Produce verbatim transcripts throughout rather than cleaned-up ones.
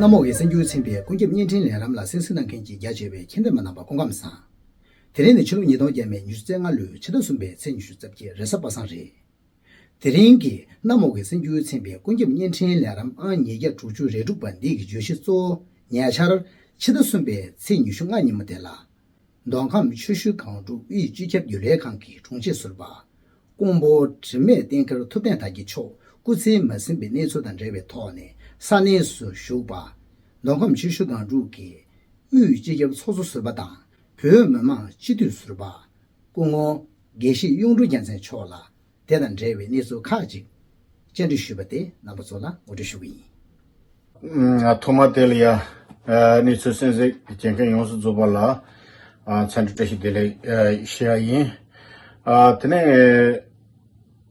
གནམ་འོག་གི་གསར་འགྱུར་ཚན་པའི་ཀུན་ཁྱབ་བརྙན་འཕྲིན་ལས་རིམ་ལ་གསན་གཟིགས་གནང་མཁན་གྱི་རྒྱ་ཆེ་བའི་མཁྱེན་ལྡན་པ་རྣམ་པ་སྐུ་ཁམས་བཟང་། དེ་རིང་ནི་ཕྱི་ལོ་ཉིས་སྟོང་བརྒྱ་མེད་ཉི་ཤུ་རྩ་ལྔ་ལོའི་ཕྱི་ཟླ་གསུམ་པའི་ཚེས་ཉི་ཤུ་རྩ་བརྒྱད་རེས་གཟའ་པ་སངས་རེད། དེ་རིང་གི་གནམ་འོག་གི་གསར་འགྱུར་ཚན་པའི་ཀུན་ཁྱབ་བརྙན་འཕྲིན་ལས་རིམ་ཨང་ཉིས་བརྒྱ་དྲུག་ཅུ་རེ་དྲུག་པ་འདི་གི་བརྗོད་གཞི་གཙོ་བོ་ཉེ་ཆར་ཕྱི་ཟླ་གསུམ་པའི་ཚེས་ཉི་ཤུ་ལྔ་ཉིན་མོ་དེ་ལ། མདོ་ཁམས་ཆུ་ཤུར་སྒང་དྲུག་དབུས་སྤྱི་ཁྱབ་རྒྱུན་ལས་ཁང་གི་དྲུང་ཆེ་ཟུར་པ། ཀོང་པོ་དྲི་མེད་བསྟན་ཁར་ཐུབ་བསྟན་དར་རྒྱས་མཆོག་སྐུ་ཚེ་མ་ཟིན་པའི་གནས་ཚུལ་དང་འབྲེལ་བའི་ཐོག་ནས་ས་གནས་སུ་བཞུགས་པ། མདོ་ཁམས་ཆུ་ཤུར་སྒང་དྲུག་གི་དབུས་སྤྱི་ཁྱབ་ཚོགས་གཙོ་ཟུར་པ་དང་བོད་མི་མང་སྤྱི་འཐུས་ཟུར་པ། སྐུ་ངོ་དགེ་བཤེས་གཡུང་དྲུང་རྒྱལ་མཚན་མཆོག་ལ་དེ་དང་འབྲེལ་བའི་གནས་ཚུལ་ཁག་ཅིག་བཅར་འདྲི་ཞུས་པ་དེ་རྣམ་པ་ཚོ་ལ་ངོ་སྤྲོད་ཞུ་གི་ཡིན། ཨ། ཐོག་མ་དེ་ལ་ཡ། ཨ། གནས་ཚུལ་གསན་གཟིགས་བྱེད་མཁན་ཡོངས་སུ་རྫོགས་པ་ལ། ཨ། འཚམས་འདྲི་བཀྲ་ཤིས་བདེ་ལེགས། ཨ། ཞུ་ཡ་ཡིན། ཨ། དེ་ནས་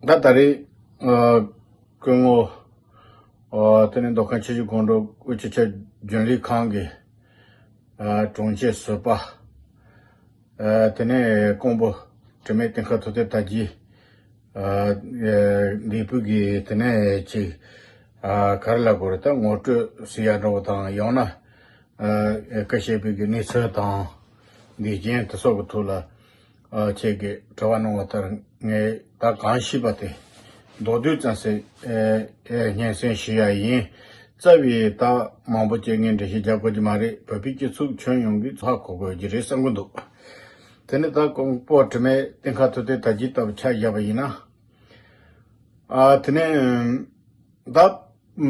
ད་ད་རེས། ཨ། སྐུ་ངོ། ཨ། དེ་ནས་མདོ་ཁམས་ཆུ་བཞི་སྒང་དྲུག་དབུས་སྤྱི་ཁྱབ་རྒྱུན་ལས་ཁང་གི། ཨ། དྲུང་ཆེ་ཟུར་པ། ཨ། དེ་ནས་ཀོང་པོ་དྲི་མེད་བསྟན་ཁ་ཐུབ་བསྟན་དར་རྒྱས། ཨ། འདས་པོ་གི་དེ་ནས་ཅིག་ཨ། ག་རེ་ལབ་དགོས་རེད། ད་ངོ་སྤྲོད་ཟེར་ཡ་འདྲ་བོ་དང་ཡང་ན། ཨ། སྐུ་གཤེགས་པའི་གི་གནས་ཚུལ་དང་། འདས་རྐྱེན་དེ་སོགས་ཀྱི་ཐོག་ལ། ཨ། ཁྱེད་ཀྱིས་དྲི་བ་གནང་བ་ལྟར་ངས་ད་གང་ཤེས་པ་དེ་མདོར་བསྡུས་ཙམ་ཞིག་ཨ། ཨ། སྙན་སེང་ཞུ་ཡ་ཡིན། རྩ་བའི་ད་མང་པོ་ཅིག་ངས་འགྲེལ་བཤད་རྒྱག་དགོས་ཀྱི་མ་རེད། བོད་པའི་སྤྱི་ཚོགས་ཁྱོན་ཡོངས་ཀྱིས་ཧ་གོ་དགོས་ཀྱི་རེད་བསམ་གྱི་འདུག་དེ་ནི་ད་ཀོང་པོ་དྲི་མེད་བསྟན་ཁ་ཐུབ་བསྟན་དར་རྒྱས་ལྟ་བུ་ཆ་བཞག་པ་ཡིན་ན། ཨ། དེ་ནས་ད་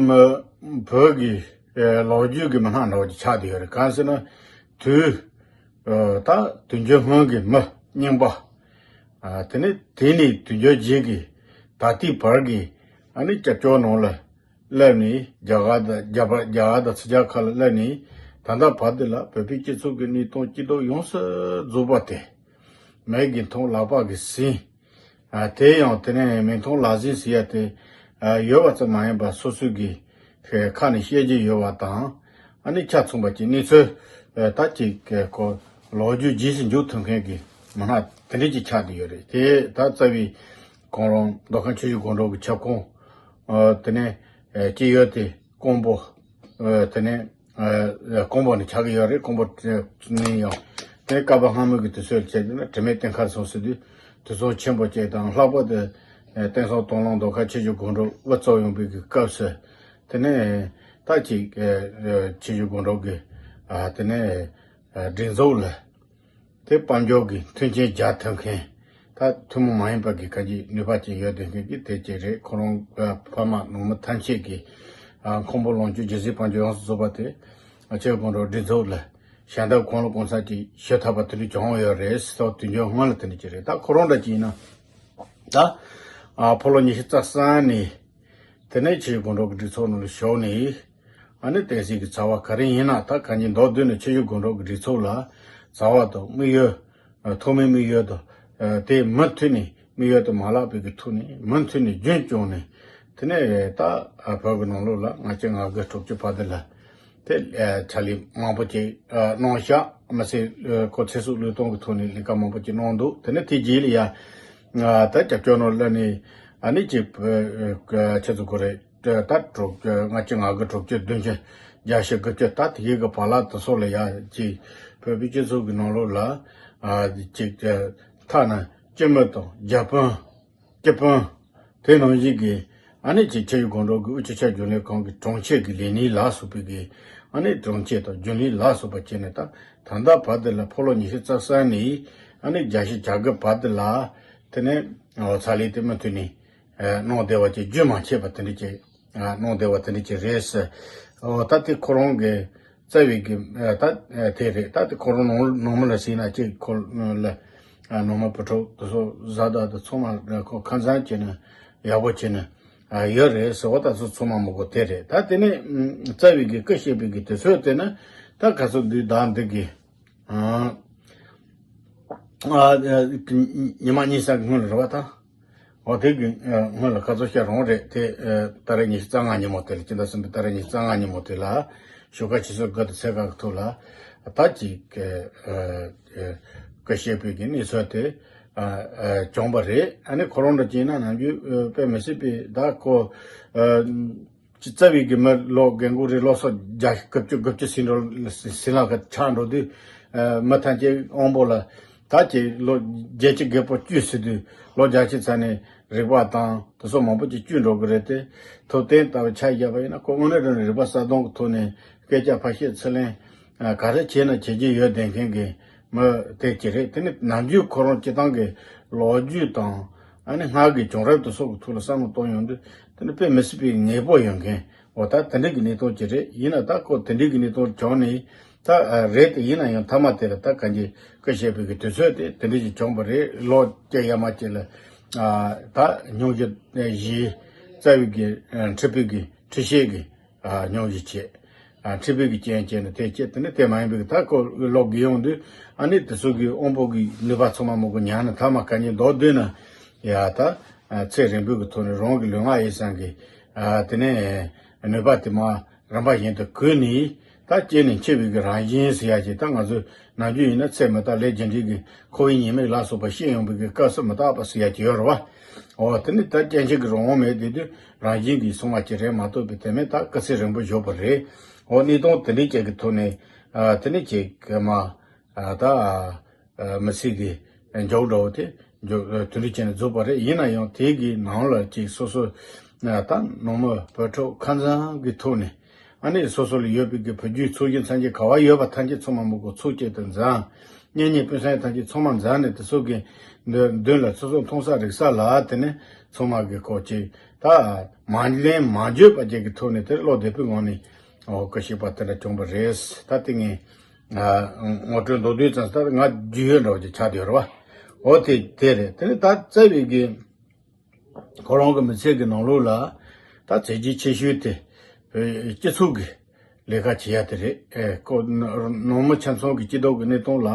མི་བོད་ཀྱི་ཨ། ལོ་རྒྱུས་ཀྱི་མི་སྣ་འདྲ་བོ་ཅིག་ཆགས་བསྡད་ཡོད་རེད། གང་ཟེར་ན་དུས། ཨ། ད་དུས་འགྱུར་སྔོན་གྱི་མི་རྙིང་པ། ཨ། དེ་ནས་དེ་ནས་དུས་འགྱུར་རྗེས་ཀྱི་ད་ལྟའི་བར་གྱི་ཨ་ནི་སྐྱབས་བཅོལ་ནང་ལ་སླེབས་ནས་རྒྱ་གར་དང་རྒྱ་བལ། རྒྱ་གར་དང་ཕྱི་རྒྱལ་ཁག་ལ་སླེབས་ནས་ད་ལྟ་བར་དུ་ལ་བོད་པའི་སྤྱི་ཚོགས་ཀྱི་གནས་སྟངས་སྐྱིད་སྡུག་ཡོངས་སུ་རྫོགས་པ་དེ། མིག་གིས་མཐོང་ལག་པ་གིས་ཟིན། ཨ། དེ་ཡང་དེ་ནས་མིག་མཐོང་ལག་ཟིན་ཟེར་ཡ་དེ། ཨ། ཡོད་པ་ཙམ་མ་ཡིན་པར་སོ་སོ་གི་ཁ་ནས་བཤད་རྒྱུ་ཡོད་པ་དང་། ཨ་ནི་ཆ་མཚུངས་པ་ཅིག་གནས་ཚུལ། ཨ། ད་ཅིག་ཁོ་ལོ་རྒྱུས་རྗེས་སུ་འཇུག་ཐུབ་མཁན་གྱི་མི་སྣ་དེ་འདྲ་ཅིག་ཆགས་བསྡད་ཡོད་རེད། དེ་ད་རྩ་བའི་ཁོང་རང་མདོ་ཁམས་ཆུ་བཞི་སྒང་དྲུག་གི་ཁྱབ་ཁོངས། ཨ། དེ་ནས་ཨ། སྐྱེས་ཡུལ་དེ་ཀོང་པོ། ཨ། དེ་ནས་ཨ། ཀོང་པོ་ནས་ཆགས་ཀྱི་ཡོད་རེད། ཀོང་པོ་ནས་ཡང་དེ་བསྐལ་པ་སྔ་མོ་གི་དུས་ཚོད་བྱས་ན་དྲི་མེད་བསྟན་ཁ་སོང་ཟེར་དུས་དུས་ཚོད་ཆེན་པོ་བྱས་དང་། ལྷག་པར་དུ་ཨ། དེང་སང་སྟོང་ལུང་མདོ་ཁམས་ཆུ་བཞི་སྒང་དྲུག་དབུ་གཙོ་ཡོང་པའི་གི་སྐབས་སུ། དེ་ནས་ད་ཅིག་ཨ། ཆུ་བཞི་སྒང་དྲུག་གི། ཨ། དེ་ནས་ཨ། སྒྲིག་འཛུགས་ལ། དེ་དཔལ་འབྱོར་གྱི་མཐུན་རྐྱེན་སྦྱར་ཐུབ་མཁན། ད་ཐུན་མོང་མ་ཡིན་པ་གི་གང་ཅི་ནུས་པ་ཅན་ཡོད་བསྡད་མཁན་གྱི་དེ་ཅིག་རེད། ཁོ་རང་ཨ། ཕ་མ་ནང་མི་ཐམས་ཅད་ཀྱི། ཨ། ཁོང་པོ་ལོངས་སྤྱོད་རྒྱུ་ཟས་དཔལ་འབྱོར་ཡོངས་སུ་རྫོགས་པ་དེ། ཨ། ཆུ་བཞི་སྒང་དྲུག་སྒྲིག་འཛུགས་ལ་ཞལ་འདེབས་གང་ལ་གང་འཚམ་ཅིག་ཞུ་ཐུབ་པ་དེ་འདྲ་བྱུང་ཡོད་རེད་ཟེར། ད་དུས་འགྱུར་སྔོན་ལ་དེ་འདྲ་ཅིག་རེད། ད་ཁོ་རང་འདྲ་ཅིག་ཡིན་ན། ད་ཨ། ཕོ་ལོ་ཉི་ཤུ་རྩ་གསུམ་ནས། དེ་ནས་ཆུ་བཞི་སྒང་དྲུག་གི་སྒྲིག་ཚོགས་ནང་ལ་ཞུགས་ནས། ཨ་ནི་བསྟན་སྲིད་ཀྱི་རྩ་བ་ག་རེ་ཡིན་ན། ད་གང་ཅི་མདོར་བསྡུས་ནས་ཆུ་བཞི་སྒང་དྲུག་གི་སྒྲིག་ཚོགས་ལ་རྩ་བ་དང་དམིགས་ཡུལ། ཨ། ཐོག་མའི་དམིགས་ཡུལ་དང་། ཨ། དེ་མུ་མཐུད་ནས་དམིགས་ཡུལ་དེ་མ་བརླག་པའི་གི་ཐོག་ནས་མུ་མཐུད་ནས་རྒྱུན་སྐྱོང་ནས། དེ་ནས་ད་བོད་ཀྱི་ནང་ལོགས་ལ་ལྔ་བཅུ་ང་དགུ་དྲུག་ཅུ་བར་དུ་ལ། དེ་ཨ། ཕྱག་ལས་མང་པོ་ཅིག་ཨ། གནང་བཞག་མ་ཟད། ཨ། ཁོ་ཚེ་སྲོག་བློས་གཏོང་གི་ཐོག་ནས་ལས་ཀ་མང་པོ་ཅིག་གནང་འདུག་དེ་ནས་དེའི་རྗེས་ལ་ཡ། ཨ། ད་སྐྱབས་བཅོལ་ནང་སླེབས་ནས། ཨ་ནི་ཅིག་ཨ། ཆི་ཟེར་དགོས་རེད། ད་དྲུག་ལྔ་བཅུ་ང་དགུ་དྲུག་ཅུ་བདུན་ཅུ་བརྒྱད་ཅུ་དགུ་བཅུ་ད་དེ་གའི་གི་བར་ལ་དེ་སོགས་ལ་ཡ་ཅིག་བོད་པའི་སྤྱི་ཚོགས་ཀྱི་ནང་ལོགས་ལ། ཨ། ཅིག་ཐ་ན་སྤྱི་མི་དང་རྒྱ་དཔོན། སྤྱི་དཔོན། དེ་ནང་བཞིན་གྱི། ཨ་ནི་ཅིག་ཆུ་བཞི་སྒང་དྲུག་གི་དབུས་སྤྱི་ཁྱབ་རྒྱུན་ལས་ཁང་གི་དྲུང་ཆེ་གི་ལས་སྣེ་ལ་སོགས་པའི་གི། ཨ་ནི་དྲུང་ཆེ་དང་རྒྱུན་ལས་ལ་སོགས་པ་བྱས་ནས། ད་ད་ལྟ་བར་དུ་ལ་ཕོ་ལོ་ཉི་ཤུ་རྩ་གསུམ་ནས། ཨ་ནི་བརྒྱད་ཅུ་གྱ་དགུ་བར་དུ་ལ། དེ་ནས་ཕྱག་ལས་དེ་མུ་མཐུད་ནས་གནང་བསྡད་པ་ཅིག་རྒྱུན་མ་ཆད་པ་དེ་འདྲ་ཅིག་གནང་བསྡད་པ་དེ་འདྲ་ཅིག་རེད་ཟེར། འོ། ད་དེ་ཁོ་རང་གི་རྩ་བའི་གི། ཨ། ད་དེ་རེད། ད་དེ་ཁོ་རང་ནང་ནང་མི་ལ་ཟེར་ན་ཅིག་ཁོ་ལ། ཨ། ནང་མི་བུ་ཕྲུག་དེ་ཚོ་བཟའ་ཟླ་དང་ཚང་མ་ཁོ་ཁ་སང་བྱས་ན་ཡག་པོ་བྱས་ན། ཨ། ཡོད་རེད་ཟེར་བ། ད་ཚོ་ཚང་མ་མི་གོ་དེ་རེད། ད་དེ་ནས་རྩ་བའི་གི་སྐུ་གཤེགས་པའི་གི་དུས་ཚོད་དེ་ནི་ད་ག་ཚོད་འདུག་ད་འདི་གི། ཨ། ཨ། ཉི་མ་གཉིས་ཙམ་གྱི་སྔོན་ལ་རེད་བ་ད། འོ། དེ་གི་སྔོན་ལ་ག་ཚོད་ཤར་རང་རེད་དེ། ཨ། ཏ་རིག་ཉི་ཤུ་རྩ་ལྔ་ཉིན་མོ་དེ་ལ། སྤྱི་ཟླ་གསུམ་པའི་ཏ་རིག་ཉི་ཤུ་རྩ་ལྔ་ཉིན་མོ་དེ་ལ་བཞུགས་སྒར་ཆེ་སོར་དགའ་ལྡན་ཚལ་ཁང་གི་ཐོག་ལ་ད་ཅིག་ཨ། ཨ། སྐུ་གཤེགས་པའི་གི་གནས་ཚུལ་དེ། ཨ། ཨ། བྱུང་བ་རེད། ཨ་ནི་ཁོ་རང་འདྲ་བྱས་ན་ནམ་རྒྱུན་ཨ། དཔེ་མི་སྲིད་པའི། ད་ཁོ། ཨ། ཅི་རྩ་བའི་གི་མི་ལོ་རྒན་འཁོགས་རེ་ལོ་སོ་བརྒྱད་ཅུ་དགུ་བཅུ་དགུ་བཅུ་ཟིན་འགྲོ་ཟིན་ལ་གི་ཆགས་འགྲོ་དུས། ཨ་མི་ཐམས་ཅད་དབང་པོ་ལ་ད་ཅིག་ལོ་བརྒྱད་ཅུ་རྒད་པོ་བཅུ་ཟིན་དུས་ལོ་བརྒྱད་ཅུ་ཚར་ནས་རིག་པ་དང་དེ་ཚོ་མང་པོ་ཅིག་བཅུ་འགྲོ་གི་རེད་དེ། ཐུབ་བསྟན་ལྟ་བུ་ཆ་བཞག་པ་ཡིན་ན་ཁོ་དངོས་གནས་དྲང་གནས་རིག་པ་གསལ་སྟོང་གི་ཐོག་ནས་སྐད་ཆ་ཕར་བཤད་ཚུར་ལན་ག་རེ་བྱས་ན་བྱེད་རྒྱུ་ཡོད་བསྡད་མཁན་གྱི་མི་དེ་ཅིག་རེད། དེ་ནི་ནམ་རྒྱུན་ཁོ་རང་སྤྱི་བཏང་གི་ལོ་རྒྱུས་དང་ཨ་ནི་སྔར་གྱི་བྱུང་རབས་དེ་ཚོ་གི་ཐོག་ལ་བསམ་བློ་གཏོང་ཡོང་དུས་དེ་ནི་དཔེ་མི་སྲིད་པའི་ངེས་པོ་ཡོད་མཁན། འོ་ད་དེ་འདྲ་གི་གནས་སྟངས་ཅིག་རེད། ཡིན་ན་ད་ཁོ་དེ་འདྲ་གི་གནས་སྟངས་བྱུང་ནས་ད་རེད་དེ། ཡིན་ན་ཡང་མཐའ་མ་དེ་ལ་ད་གང་ཅི་སྐུ་གཤེགས་པའི་གི་དུས་ཚོད་དེ་དེ་འདྲ་ཞིག་བྱུང་བ་རེད། ལོ་བཅུ་ཡར་མར་ཅིག་ལ་ད་སྙུང་གཞི་བཞི་རྩ་བའི་གི་ཁྲི་པའི་གི་ཁྲི་ཤེས་གི་སྙུང་གཞི་བྱས། ཁྲི་པའི་གི་རྐྱེན་བྱས་ནས་དེ་བྱས། དེ་ནི་དེ་མ་ཡིན་པའི་གི་ད་ཁོ་ལོ་རྒས་ཡོང་དུས་ཨ་ནི་དེ་ཚོ་གི་དབང་པོ་གི་ནུས་པ་ཚང་མ་མོ་གི་ཉར་ནས་མཐའ་མ་གང་ཅི་མདོར་བསྡུས་ན་ཡ་ད་ཚེ་རིང་པོའི་གི་ཐོག་ནས་རང་གི་ལུས་ངག་ཡིད་གསུམ་གི་དེ་ནས་ནུས་པ་དེ་མ་རིམ་པ་བཞིན་དུ་གོས་ནས་ད་སྐྱེ་ནས་འཆི་བའི་གི་རང་བཞིན་ཟེར་ཡ་ཅིག་ད་ང་ཚོས་ནམ་རྒྱུན་ཡིན་ན་ཚེ་མི་རྟག་ལས་རྒྱུ་འབྲས་ཀྱི་འཁོར་བའི་ཉེས་དམིགས་ལ་སོགས་པ་ཤེས་ཡོང་བའི་གི་སྐབས་སུ་མི་རྟག་པ་ཟེར་ཡ་ཅིག་ཡོད་རེད་བ། འོ་དེ་ནི་ད་སྐྱེ་འཆི་གི་རང་དབང་མེད་དེ་དུས་རང་བཞིན་གྱིས་སོང་བ་ཅིག་རེད་མ་གཏོགས་པའི་དེ་མིན་ད་སྐུ་ཚེ་རིང་པོ་བཞུགས་པ་རེད། འོ་གནས་སྟངས་དེ་འདྲའི་ཅིག་གི་ཐོག་ནས་ཨ་དེ་ནི་ཅིག་གི་མ་ཨ་ད་ཨ་མི་ཚེ་གི་མཇུག་འགྲོ་བ་དེ་མཇུག་དེ་འདྲ་བྱས་ནས་རྫོགས་པ་རེད། ཡིན་ན་ཡང་དེ་གི་ནང་ལ་ཅིག་སོ་སོ་ད་ནང་མི་བུ་ཕྲུག་ཁ་འཛིན་གི་ཐོག་ནས་ཨ་ནི་སོ་སོ་ལ་ཡོད་པའི་གི་བུ་རྒྱུད་ཚོགས་ཞིང་ཚང་གི་ག་བ་ཡོད་པ་ཐམས་ཅད་ཚང་མ་མོ་གོ་ཚོགས་བཅས་དུ་འཛིན། གཉེན་ཉེ་སྤུན་ས་ཡ་ཐམས་ཅད་ཚང་མ་འཛིན་ནས་དེ་ཚོ་གི་མདུན་མདུན་ལ་སོ་སོ་མཐོང་ས་རིག་ས་ལ་དེ་ནས་ཚང་མ་གི་ཁོ་ཅིག་ད་མ་ལན་མ་བརྗོད་པ་ཅིག་གི་ཐོག་ནས་དེ་བློ་བདེ་པོའི་ངང་ནས་འོ་སྐུ་གཤེགས་པ་དེ་འདྲ་བྱུང་བ་རེད། ད་དེ་ངས་ཨ་ངོ་སྤྲོད་མདོར་བསྡུས་ཙམ་ལྟར་ང་རྒྱུས་ཡོད་འདྲ་བ་ཅིག་ཆགས་བསྡད་ཡོད་རེད་བ། འོ་དེ་དེ་རེད། དེ་ནས་ད་རྩ་བའི་གི་ཁོ་རང་གི་མི་ཚེ་གི་ནང་ལོགས་ལ་ད་མཛད་རྗེས་ཆེ་ཤོས་དེ་སྤྱི་ཚོགས་ཀྱི་ལས་ཀ་བྱེད་ཡ་དེ་རེད། ཨེ་ཁོ་ནང་མི་ཆ་ཚང་གི་སྐྱིད་སྡུག་གི་གནས་སྟངས་ལ་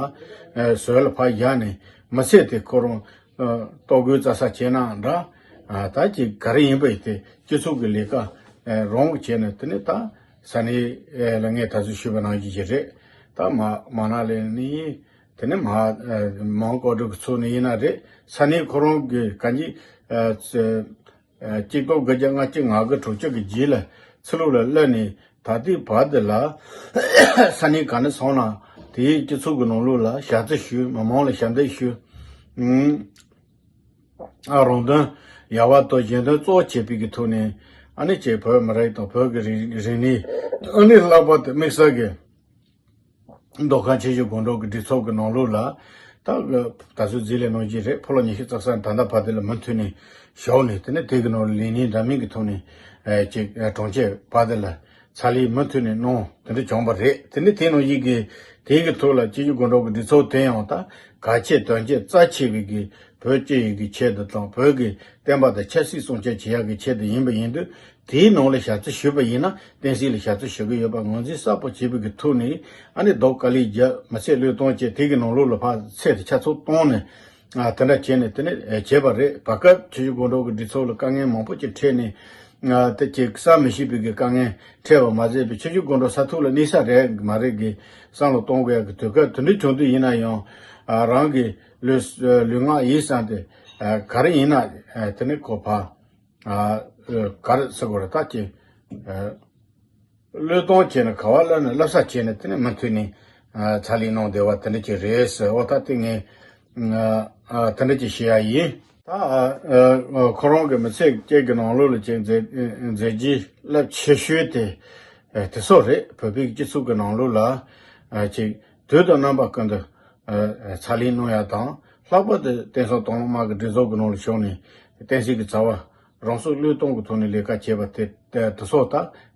ཨེ་ཟུར་ལ་ཕར་བཞག་ནས་མི་ཚེ་དེ་ཁོ་རང་ཨེ་ལྟོ་གོས་བཙལ་ས་བྱས་ན་འདྲ། ཨ་ད་ཅིག་ག་རེ་ཡིན་པ་ཡིན་ཏེ་སྤྱི་ཚོགས་ཀྱི་ལས་ཀ་ཨེ་རང་བྱས་ནས་དེ་ནས་ད་ས་གནས་ཨེ་ལ་ངས་ད་གཟོད་ཞུས་པ་ནང་བཞིན་ཞིག་རེད། ད་མ་མ་ན་ལས་ནི་དེ་ནས་མ་ཨེ་མོན་གྷོ་གྲུ་གི་ཚོ་ནས་ཡིན་ན་རེད། ས་གནས་ཁོ་རང་གི་གང་ཅི་ཨེ་ཚེ་ཨེ་གཅིག་སྟོང་དགུ་བརྒྱ་ལྔ་བཅུ་ང་དགུ་དྲུག་ཅུ་གི་རྗེས་ལ་ཚུར་ལོག་ལ་སླེབས་ནས་ད་ལྟའི་བར་དུ་ལ་ས་གནས་ག་ནས་སོང་ན་དེའི་སྤྱི་ཚོགས་ཀྱི་ནང་ལོགས་ལ་ཞབས་ཕྱི་ཞུས། མི་མང་ལ་ཞབས་འདེགས་ཞུས། ཨ་རང་དོན་ཡལ་བ་དང་གཞན་དོན་གཙོ་བོ་བྱེད་པའི་གི་ཐོག་ནས་ཨ་ནི་ཅིག་བོད་མི་རིགས་དང་བོད་ཀྱི་རིག་རིག་གནས་ཨ་ནི་ལྷག་པར་དུ་དམིགས་བསལ་གྱི་མདོ་ཁམས་ཆུ་བཞི་སྒང་དྲུག་གི་སྒྲིག་ཚོགས་ཀྱི་ནང་ལོགས་ལ་ད་ད་གཟོད་རྗེས་ལས་གནང་རྒྱུ་རེད། ཕོ་ལོ་ཉི་ཤུ་རྩ་གསུམ་ད་ལྟ་བར་དུ་ལ་མུ་མཐུད་ནས་བཞུགས་ནས་དེ་ནས་དེ་གི་ནང་ལ་ལས་སྣེ་འདྲ་མིན་གྱི་ཐོག་ནས་ཅིག་གྲོང་ཁྱེར་བར་དུ་ལ་ཚ་ལས་མུ་མཐུད་ནས་གནང་དེ་འདྲ་བྱུང་བ་རེད། དེ་ནས་དེ་ནང་བཞིན་གྱི་དེ་གི་ཐོག་ལ་ཆུ་བཞི་སྒང་དྲུག་གི་སྒྲིག་ཚོགས་དེ་ཡང་ད་གལ་ཆེ་དོན་ཆེ་རྩ་ཆེ་བའི་གི་བོད་སྤྱི་ཡི་གི་ཆེད་དུ་དང་བོད་ཀྱི་བསྟན་པ་དང་ཆབ་སྲིད་སྲུང་སྐྱོབ་བྱེད་ཡག་གི་ཆེད་དུ་ཡིན་པ་ཡིན་དུས་དེའི་ནང་ལ་ཞབས་ཕྱི་ཞུས་པ་ཡིན་ན་བསྟན་སྲིད་ལ་ཞབས་ཕྱི་ཞུ་གི་ཡོད་པ་ངོས་འཛིན་གསལ་པོ་བྱས་པའི་གི་ཐོག་ནས་ཨ་ནི་རྡོ་དཀའ་ལས་རྒྱབ་མི་ཚེ་བློས་གཏོང་བྱས་དེ་གི་ནང་ལོགས་ལ་ཕར་ཚད་དེ་ཆ་ཚང་བཏང་ནས་ཨ་དེ་འདྲ་བྱས་ནས་དེ་ནས་བྱས་པ་རེད། བར་སྐབས་ཆུ་བཞི་སྒང་དྲུག་གི་སྒྲིག་ཚོགས་ལ་དཀའ་ངལ་མང་པོ་ཅིག་འཕྲད་ནས་ཨ་དེ་ཅིག་བསམ་མི་ཤེས་པའི་གི་དཀའ་ངལ་འཕྲད་པ་མ་ཟད་པའི་ཆུ་བཞི་སྒང་དྲུག་ས་ཐོག་ལ་གནས་ས་རེད་མ་རེད་གི་བསམ་བློ་གཏོང་དགོས་ཡག་གི་དུས་སྐབས་དེ་འདྲ་བྱུང་དུས་ཡིན་ན་ཡང་ཨ་རང་གི་ལུས་ལུས་ངག་ཡིད་གསུམ་དེ་ཨ་ག་རེ་ཡིན་ན་ཨ་དེ་ནས་ཁོ་ཕ་ཨ་ག་རེ་ཟེར་དགོས་རེད། ད་ཅི་ཨ་བློས་གཏོང་བྱས་ནས་ག་བ་སླེབས་ནས་བསླབ་བྱ་བྱས་ནས་དེ་ནས་མུ་མཐུད་ནས་ཨ་ཚ་ལས་གནང་བསྡད་པ་དེ་འདྲ་ཅིག་རེད་ཟེར། འོ་ད་དེ་ངས་ཨ་ཨ་དེ་འདྲ་ཅིག་བཤད་ཡ་ཡིན། ད་ཨ་ཨ་ཁོ་རང་གི་མི་ཚེ་སྐྱེལ་གི་ནང་ལོགས་ལ་ཅིག་མཛད་མཛད་རྗེས་རླབས་ཆེ་ཤོས་དེ་ཨ་དེ་ཚོ་རེད། བོད་པའི་སྤྱི་ཚོགས་ཀྱི་ནང་ལོགས་ལ་ཨ་ཅིག་དུས་དང་རྣམ་པ་ཀུན་ཏུ་ཨ་ཚ་ལས་གནང་ཡ་དང་། ལྷག་པར་དུ་བསྟན་སྲུང་དང་བླངས་དམག་གི་སྒྲིག་འཛུགས་ཀྱི་ནང་ལ་ཞུགས་ནས་བསྟན་སྲིད་ཀྱི་རྩ་བ་རང་སྲོག་བློས་གཏོང་གི་ཐོག་ནས་ལས་ཀ་བྱས་པ་དེ་དེ་དེ་སོགས་ད་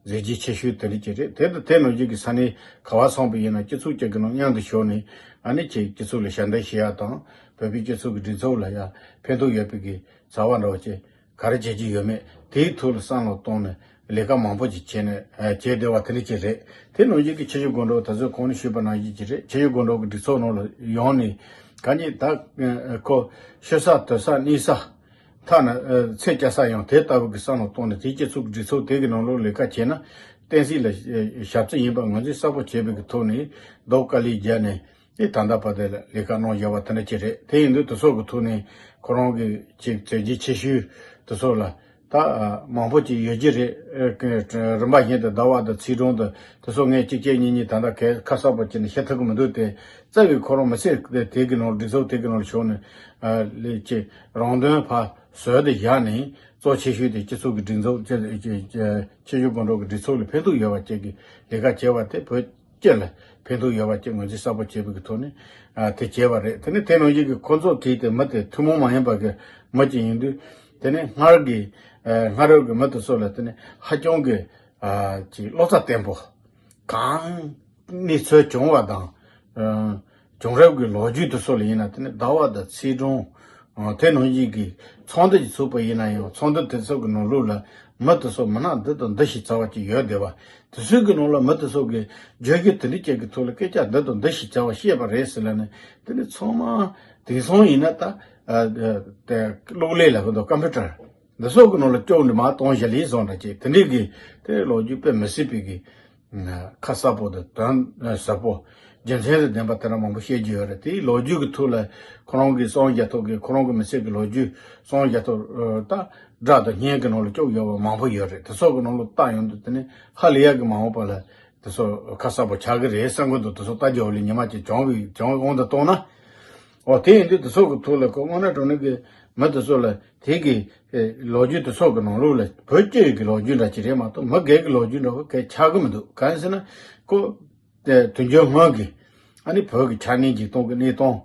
མཛད་རྗེས་ཆེ་ཤོས་དེ་འདྲ་ཅིག་རེད། དེ་དང་དེ་ནང་བཞིན་གྱི་ས་གནས་ག་བ་སོང་པ་ཡིན་ན་སྤྱི་ཚོགས་ཅིག་གི་ནང་མཉམ་དུ་ཞུགས་ནས་ཨ་ནི་ཅིག་སྤྱི་ཚོགས་ལ་ཞབས་འདེགས་ཞུ་ཡ་དང་བོད་པའི་སྤྱི་ཚོགས་ཀྱི་སྒྲིག་འཛུགས་ལ་ཡ་ཕན་ཐོགས་ཡོད་པའི་གི་རྩ་བ་འདྲ་བ་ཅིག་ག་རེ་བྱེད་ཀྱི་ཡོད་མེད་དེའི་ཐོག་ལ་བསམ་བློ་གཏོང་ནས་ལས་ཀ་མང་པོ་ཅིག་བྱས་ནས་ཨ་བྱས་བསྡད་པ་དེ་འདྲ་ཅིག་རེད། དེ་ནང་བཞིན་གྱི་ཆུ་བཞི་སྒང་དྲུག་ད་གཟོད་གོང་ནས་ཞུས་པ་ནང་བཞིན་ཅིག་རེད། ཆུ་བཞི་སྒང་དྲུག་གི་སྒྲིག་འཛུགས་ནང་ལ་ཡོང་ནས་གང་ཉིད་ད་ཨ་ཁོ་ཤི་ས་དུར་ས་གནས་ས་ཐ་ན་ཨ་ཚེ་སྐྱེལ་ས་ཡང་དེ་ལྟ་བུ་གི་བསམ་བློ་བཏང་ནས་དེའི་སྤྱི་ཚོགས་ཀྱི་སྒྲིག་འཛུགས་དེ་གི་ནང་ལོགས་ལས་ཀ་བྱས་ན་བསྟན་སྲིད་ལ་ཨ་ཞབས་ཕྱི་ཡིན་པ་ངོས་འཛིན་གསལ་པོ་བྱས་པའི་གི་ཐོག་ནས་རྡོ་དཀའ་ལས་བརྒྱབ་ནས་དེ་ད་ལྟ་བར་དུ་ལ་ལས་ཀ་གནང་བཞག་པ་དེ་འདྲ་ཅིག་རེད། དེ་ཡིན་དུས་དེ་ཚོ་གི་ཐོག་ནས་ཁོ་རང་གི་ཅིག་མཛད་རྗེས་ཆེ་ཤོས་དེ་ཚོ་ལ་ ད་མང་པོ་ཅིག་ཡོད་ཀྱི་རེད། རིམ་པ་བཞིན་དུ་ཟླ་བ་དང་ཚེས་གྲངས་དང་དེ་ཚོ་ངས་གཅིག་གཅིག་གཉིས་གཉིས་ད་ལྟ་གས་ཁ་གསལ་པོ་བྱས་ནས་བཤད་ཐུབ་ཀྱི་མི་འདུག་སྟེ། རྩ་བའི་ཁོ་རང་མི་ཚེ་དེ་གི་ནང་སྒྲིག་འཛུགས་དེ་གི་ནང་ཞུགས་ནས་ལས་ཀྱི་རང་དོན་ཕར་བཟོས་ཏེ་བཞག་ནས། གཙོ་ཆེ་ཤོས་དེ་སྤྱི་ཚོགས་ཀྱི་སྒྲིག་འཛུགས་ཆེ་ཆེ་ཆེ་ཆུང་སྒོར་འགྲོ་གི་སྒྲིག་འཛུགས་ལ་ཕན་ཐོགས་ཡོད་པ་བཅས་ཀྱི་ལས་ཀ་བྱས་པ་དེ་བོད་སྤྱི་ལ་ཕན་ཐོགས་ཡོད་པ་བཅས་ངོས་འཛིན་གསལ་པོ་བྱས་པའི་ཐོག་ནས་དེ་བྱས་པ་རེད། དེ་ནས་དེ་ནང་བཞིན་གྱི་ཁོ་ཚོ་གིས་དེ་མི་དེ་ཐུན་མོང་མ་ཡིན་པ་གི་མི་ཅིག་ཡིན་དུས། དེ་ནས་སྔར་གྱི་སྔར་ཡོད་ཀྱི་མི་དེ་ཚོ་ལ་དེ་ནས་ཧ་ཅང་གི་ཅིག་བློ་རྩ་བརྟན་པོ། གང་གནས་ཚུལ་བྱུང་བ་དང་། ཨ། བྱུང་རབས་ཀྱི་ལོ་རྒྱུས་དེ་ཚོ་ལ་ཡིན་ན། དེ་ནི་ཟླ་བ་དང་ཚེས་གྲངས། ཨ། དེ་ནང་བཞིན་གྱི་ཚོགས་འདུ་ཅིག་ཚུགས་པ་ཡིན་ན་ཡང་། ཚོགས་འདུ་དེ་ཚོ་གི་ནང་ལོགས་ལ་མི་དེ་ཚོ་མི་སྣ་འདི་དང་འདི་ཞིག་རྩ་བ་ཅིག་ཡོད་བསྡད་པ། དེ་ཚོའི་གི་ནང་ལ་མི་དེ་ཚོ་གི་བརྗོད་རྒྱུ་དེ་འདྲ་ཅིག་གི་ཐོག་ལ་སྐད་ཆ་འདི་དང་འདི་ཞིག་བྱ་བ་བཤད་པ་རེད་ཟེར་ལབ་ནས། དེ་ནི་ཚང་མ་དེང་སང་ཡིན་ན་ད། ཨ། དེ་གློག་ཀླད་ལ་གི་འདུག་ཀམ་པུ་ཊར་འདི་ཚོ་གི་ནང་ལ་སྐྱོག་འདི་མ་གཏོང་བཞག་ལས་བཟོ་འདྲ་ཅིག་དེ་འདྲའི་གི་དེ་ལོ་རྒྱུས་དཔེ་མི་སྲིད་པའི་གི་ཁ་གསལ་པོ་དང་དོན་ཟབ་པོ། རྒྱུ་མཚན་དང་ལྡན་པ་དེ་འདྲ་མང་པོ་བཤད་རྒྱུ་ཡོད་རེད། དེའི་ལོ་རྒྱུས་ཀྱི་ཐོག་ལ་ཁོ་རང་གི་གསང་བ་རྒྱ་ཐོག་གི་ཁོ་རང་གི་མི་ཚེ་གི་ལོ་རྒྱུས། གསང་བ་རྒྱ་ཐོག་ད་སྒྲ་དང་བརྙན་གྱི་ནང་ལ་བཅུག་ཡོད་པ་མང་པོ་ཡོད་རེད། དེ་ཚོ་གི་ནང་ལ་བལྟ་ཡོང་དུས་དེ་ནི་ཧ་ལས་ཡག་གི་མ་འོངས་པ་ལ་དེ་ཚོ་ཁ་གསལ་པོ་ཆགས་ཀྱི་རེད་བསམ་གྱི་འདུག་དེ་ཚོ་ལྟ་རྒྱུ་ལ་ཉི་མ་གཅིག་བྱུང་བའི་བྱུང་བའི་དབང་དུ་བཏང་ན། འོ། དེ་ཡིན་དུས་དེ་ཚོ་གི་ཐོག་ལ་ཁོ་དངོས་གནས་དྲང་གནས་ཀྱི་མི་དེ་ཚོ་ལ་དེ་གི་ལོ་རྒྱུས་དེ་ཚོ་གི་ནང་ལོགས་ལ་བོད་སྤྱི་ཡི་གི་ལོ་རྒྱུས་འདྲ་ཅིག་རེད་མ་གཏོགས་མི་སྒེར་གྱི་ལོ་རྒྱུས་འདྲ་བོ་གས་ཆགས་ཀྱི་མི་འདུག་གང་ཡིན་ཟེར་ན། ཁོ་དེ་དུས་རྒྱུན་སྔོན་གྱི་ཨ་ནི་བོད་ཀྱི་ཆ་གནས་འཇིག་སྟངས་ཀྱི་གནས་སྟངས།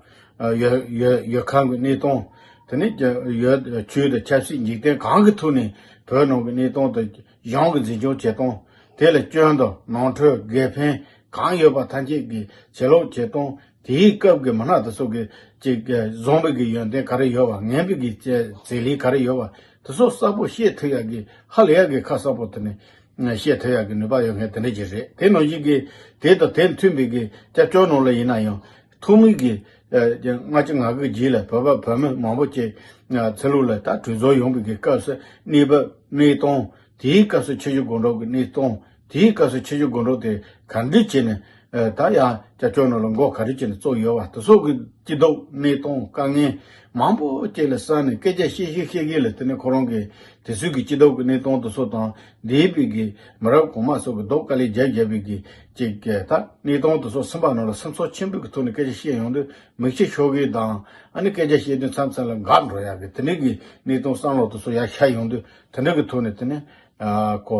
ཡུལ་ཡུལ་ཡུལ་ཁམས་ཀྱི་གནས་སྟངས། དེ་ནས་ཡུལ་ཆོས་དང་ཆབ་སྲིད་འཇིག་རྟེན་གང་གི་ཐོག་ནས་བོད་ནང་གི་གནས་སྟངས་དང་གཞུང་གི་འཛིན་སྐྱོང་བྱེད་སྟངས། དེ་ལ་སྐྱོན་དང་ནོར་འཁྲུལ་དགེ་ཕན་གང་ཡོད་པ་ཐམས་ཅད་ཀྱི་བྱེད་ལོག་བྱེད་སྟངས། དེའི་སྐབས་ཀྱི་མི་སྣ་དེ་ཚོ་གི་ཅིག་བཟུང་བའི་གི་ཡོན་ཏན་ག་རེ་ཡོད་པ། ངན་པའི་གི་བྱེད་ལས་ག་རེ་ཡོད་པ། དེ་ཚོ་གསལ་པོ་ཤེས་ཐུབ་ཡག་གི་ཧ་ལས་ཡག་གི་ཁ་གསལ་པོ་དེ་ནི་ཤེས་ཐུབ་ཡག་གི་ནུས་པ་ཡོད་མཁན་དེ་འདྲ་ཅིག་རེད། དེ་ནང་བཞིན་གྱི་དེ་དང་དེ་མཐུན་པའི་གི་སྐྱབས་བཅོལ་ནང་ལ་ཡིན་ན་ཡང་ཐོག་མའི་གི་ཨ་ལྔ་བཅུ་ང་དགུ་རྗེས་ལ་བོད་པ་བོད་མི་མང་པོ་ཅིག་ཨ་ཚུར་ལོག་ལ་ད་གྲོས་ཚོགས་ཡོང་བའི་གི་སྐབས་སུ་གནས་བབ་གནས་སྟངས། དེའི་སྐབས་སུ་ཆུ་བཞི་སྒང་དྲུག་གི་གནས་སྟངས། དེའི་སྐབས་སུ་ཆུ་བཞི་སྒང་དྲུག་དེ་ག་འདྲ་བྱས་ནས་ཨ་ད་ཡང་སྐྱབས་བཅོལ་ནང་ལ་མགོ་ག་རེ་བྱས་ནས་བཙུགས་ཡོད་པ། དེ་ཚོ་གི་སྐྱིད་སྡུག་གནས་སྟངས་དཀའ་ངལ་མང་པོ་ཅིག་ལ་བསམ་ནས་སྐད་ཆ་བཤད་བཤད་བཤད་བཤད་ལ། དེ་ནས་ཁོ་རང་གི་དེ་ཚོའི་གི་སྐྱིད་སྡུག་གི་གནས་སྟངས་དེ་ཚོ་དང་། འདས་པའི་གི་མི་རབས་གོང་མ་ཚོ་གི་སྡུག་དཀའ་ལས་བརྒྱབ་བརྒྱབ་པའི་གི་ཅིག་གི་ད་གནས་སྟངས་དེ་ཚོ་སེམས་པ་ནང་ལ་སེམས་ཚོར་ཆེན་པོའི་གི་ཐོག་ནས་སྐད་ཆ་བཤད་ཡོང་དུས། མིག་ཆུ་ཤོར་གི་དང་། ཨ་ནི་སྐད་ཆ་བཤད་དུས་མཚམས་མཚམས་ལ་འགག་འགྲོ་ཡག་གི་དེ་འདྲའི་གི་གནས་སྟངས་བསམ་བློ་དེ་ཚོ་ཡར་ཤར་ཡོང་དུས། དེ་འདྲ་གི་ཐོག་ནས་དེ་ནས་ཨ་ཁོ་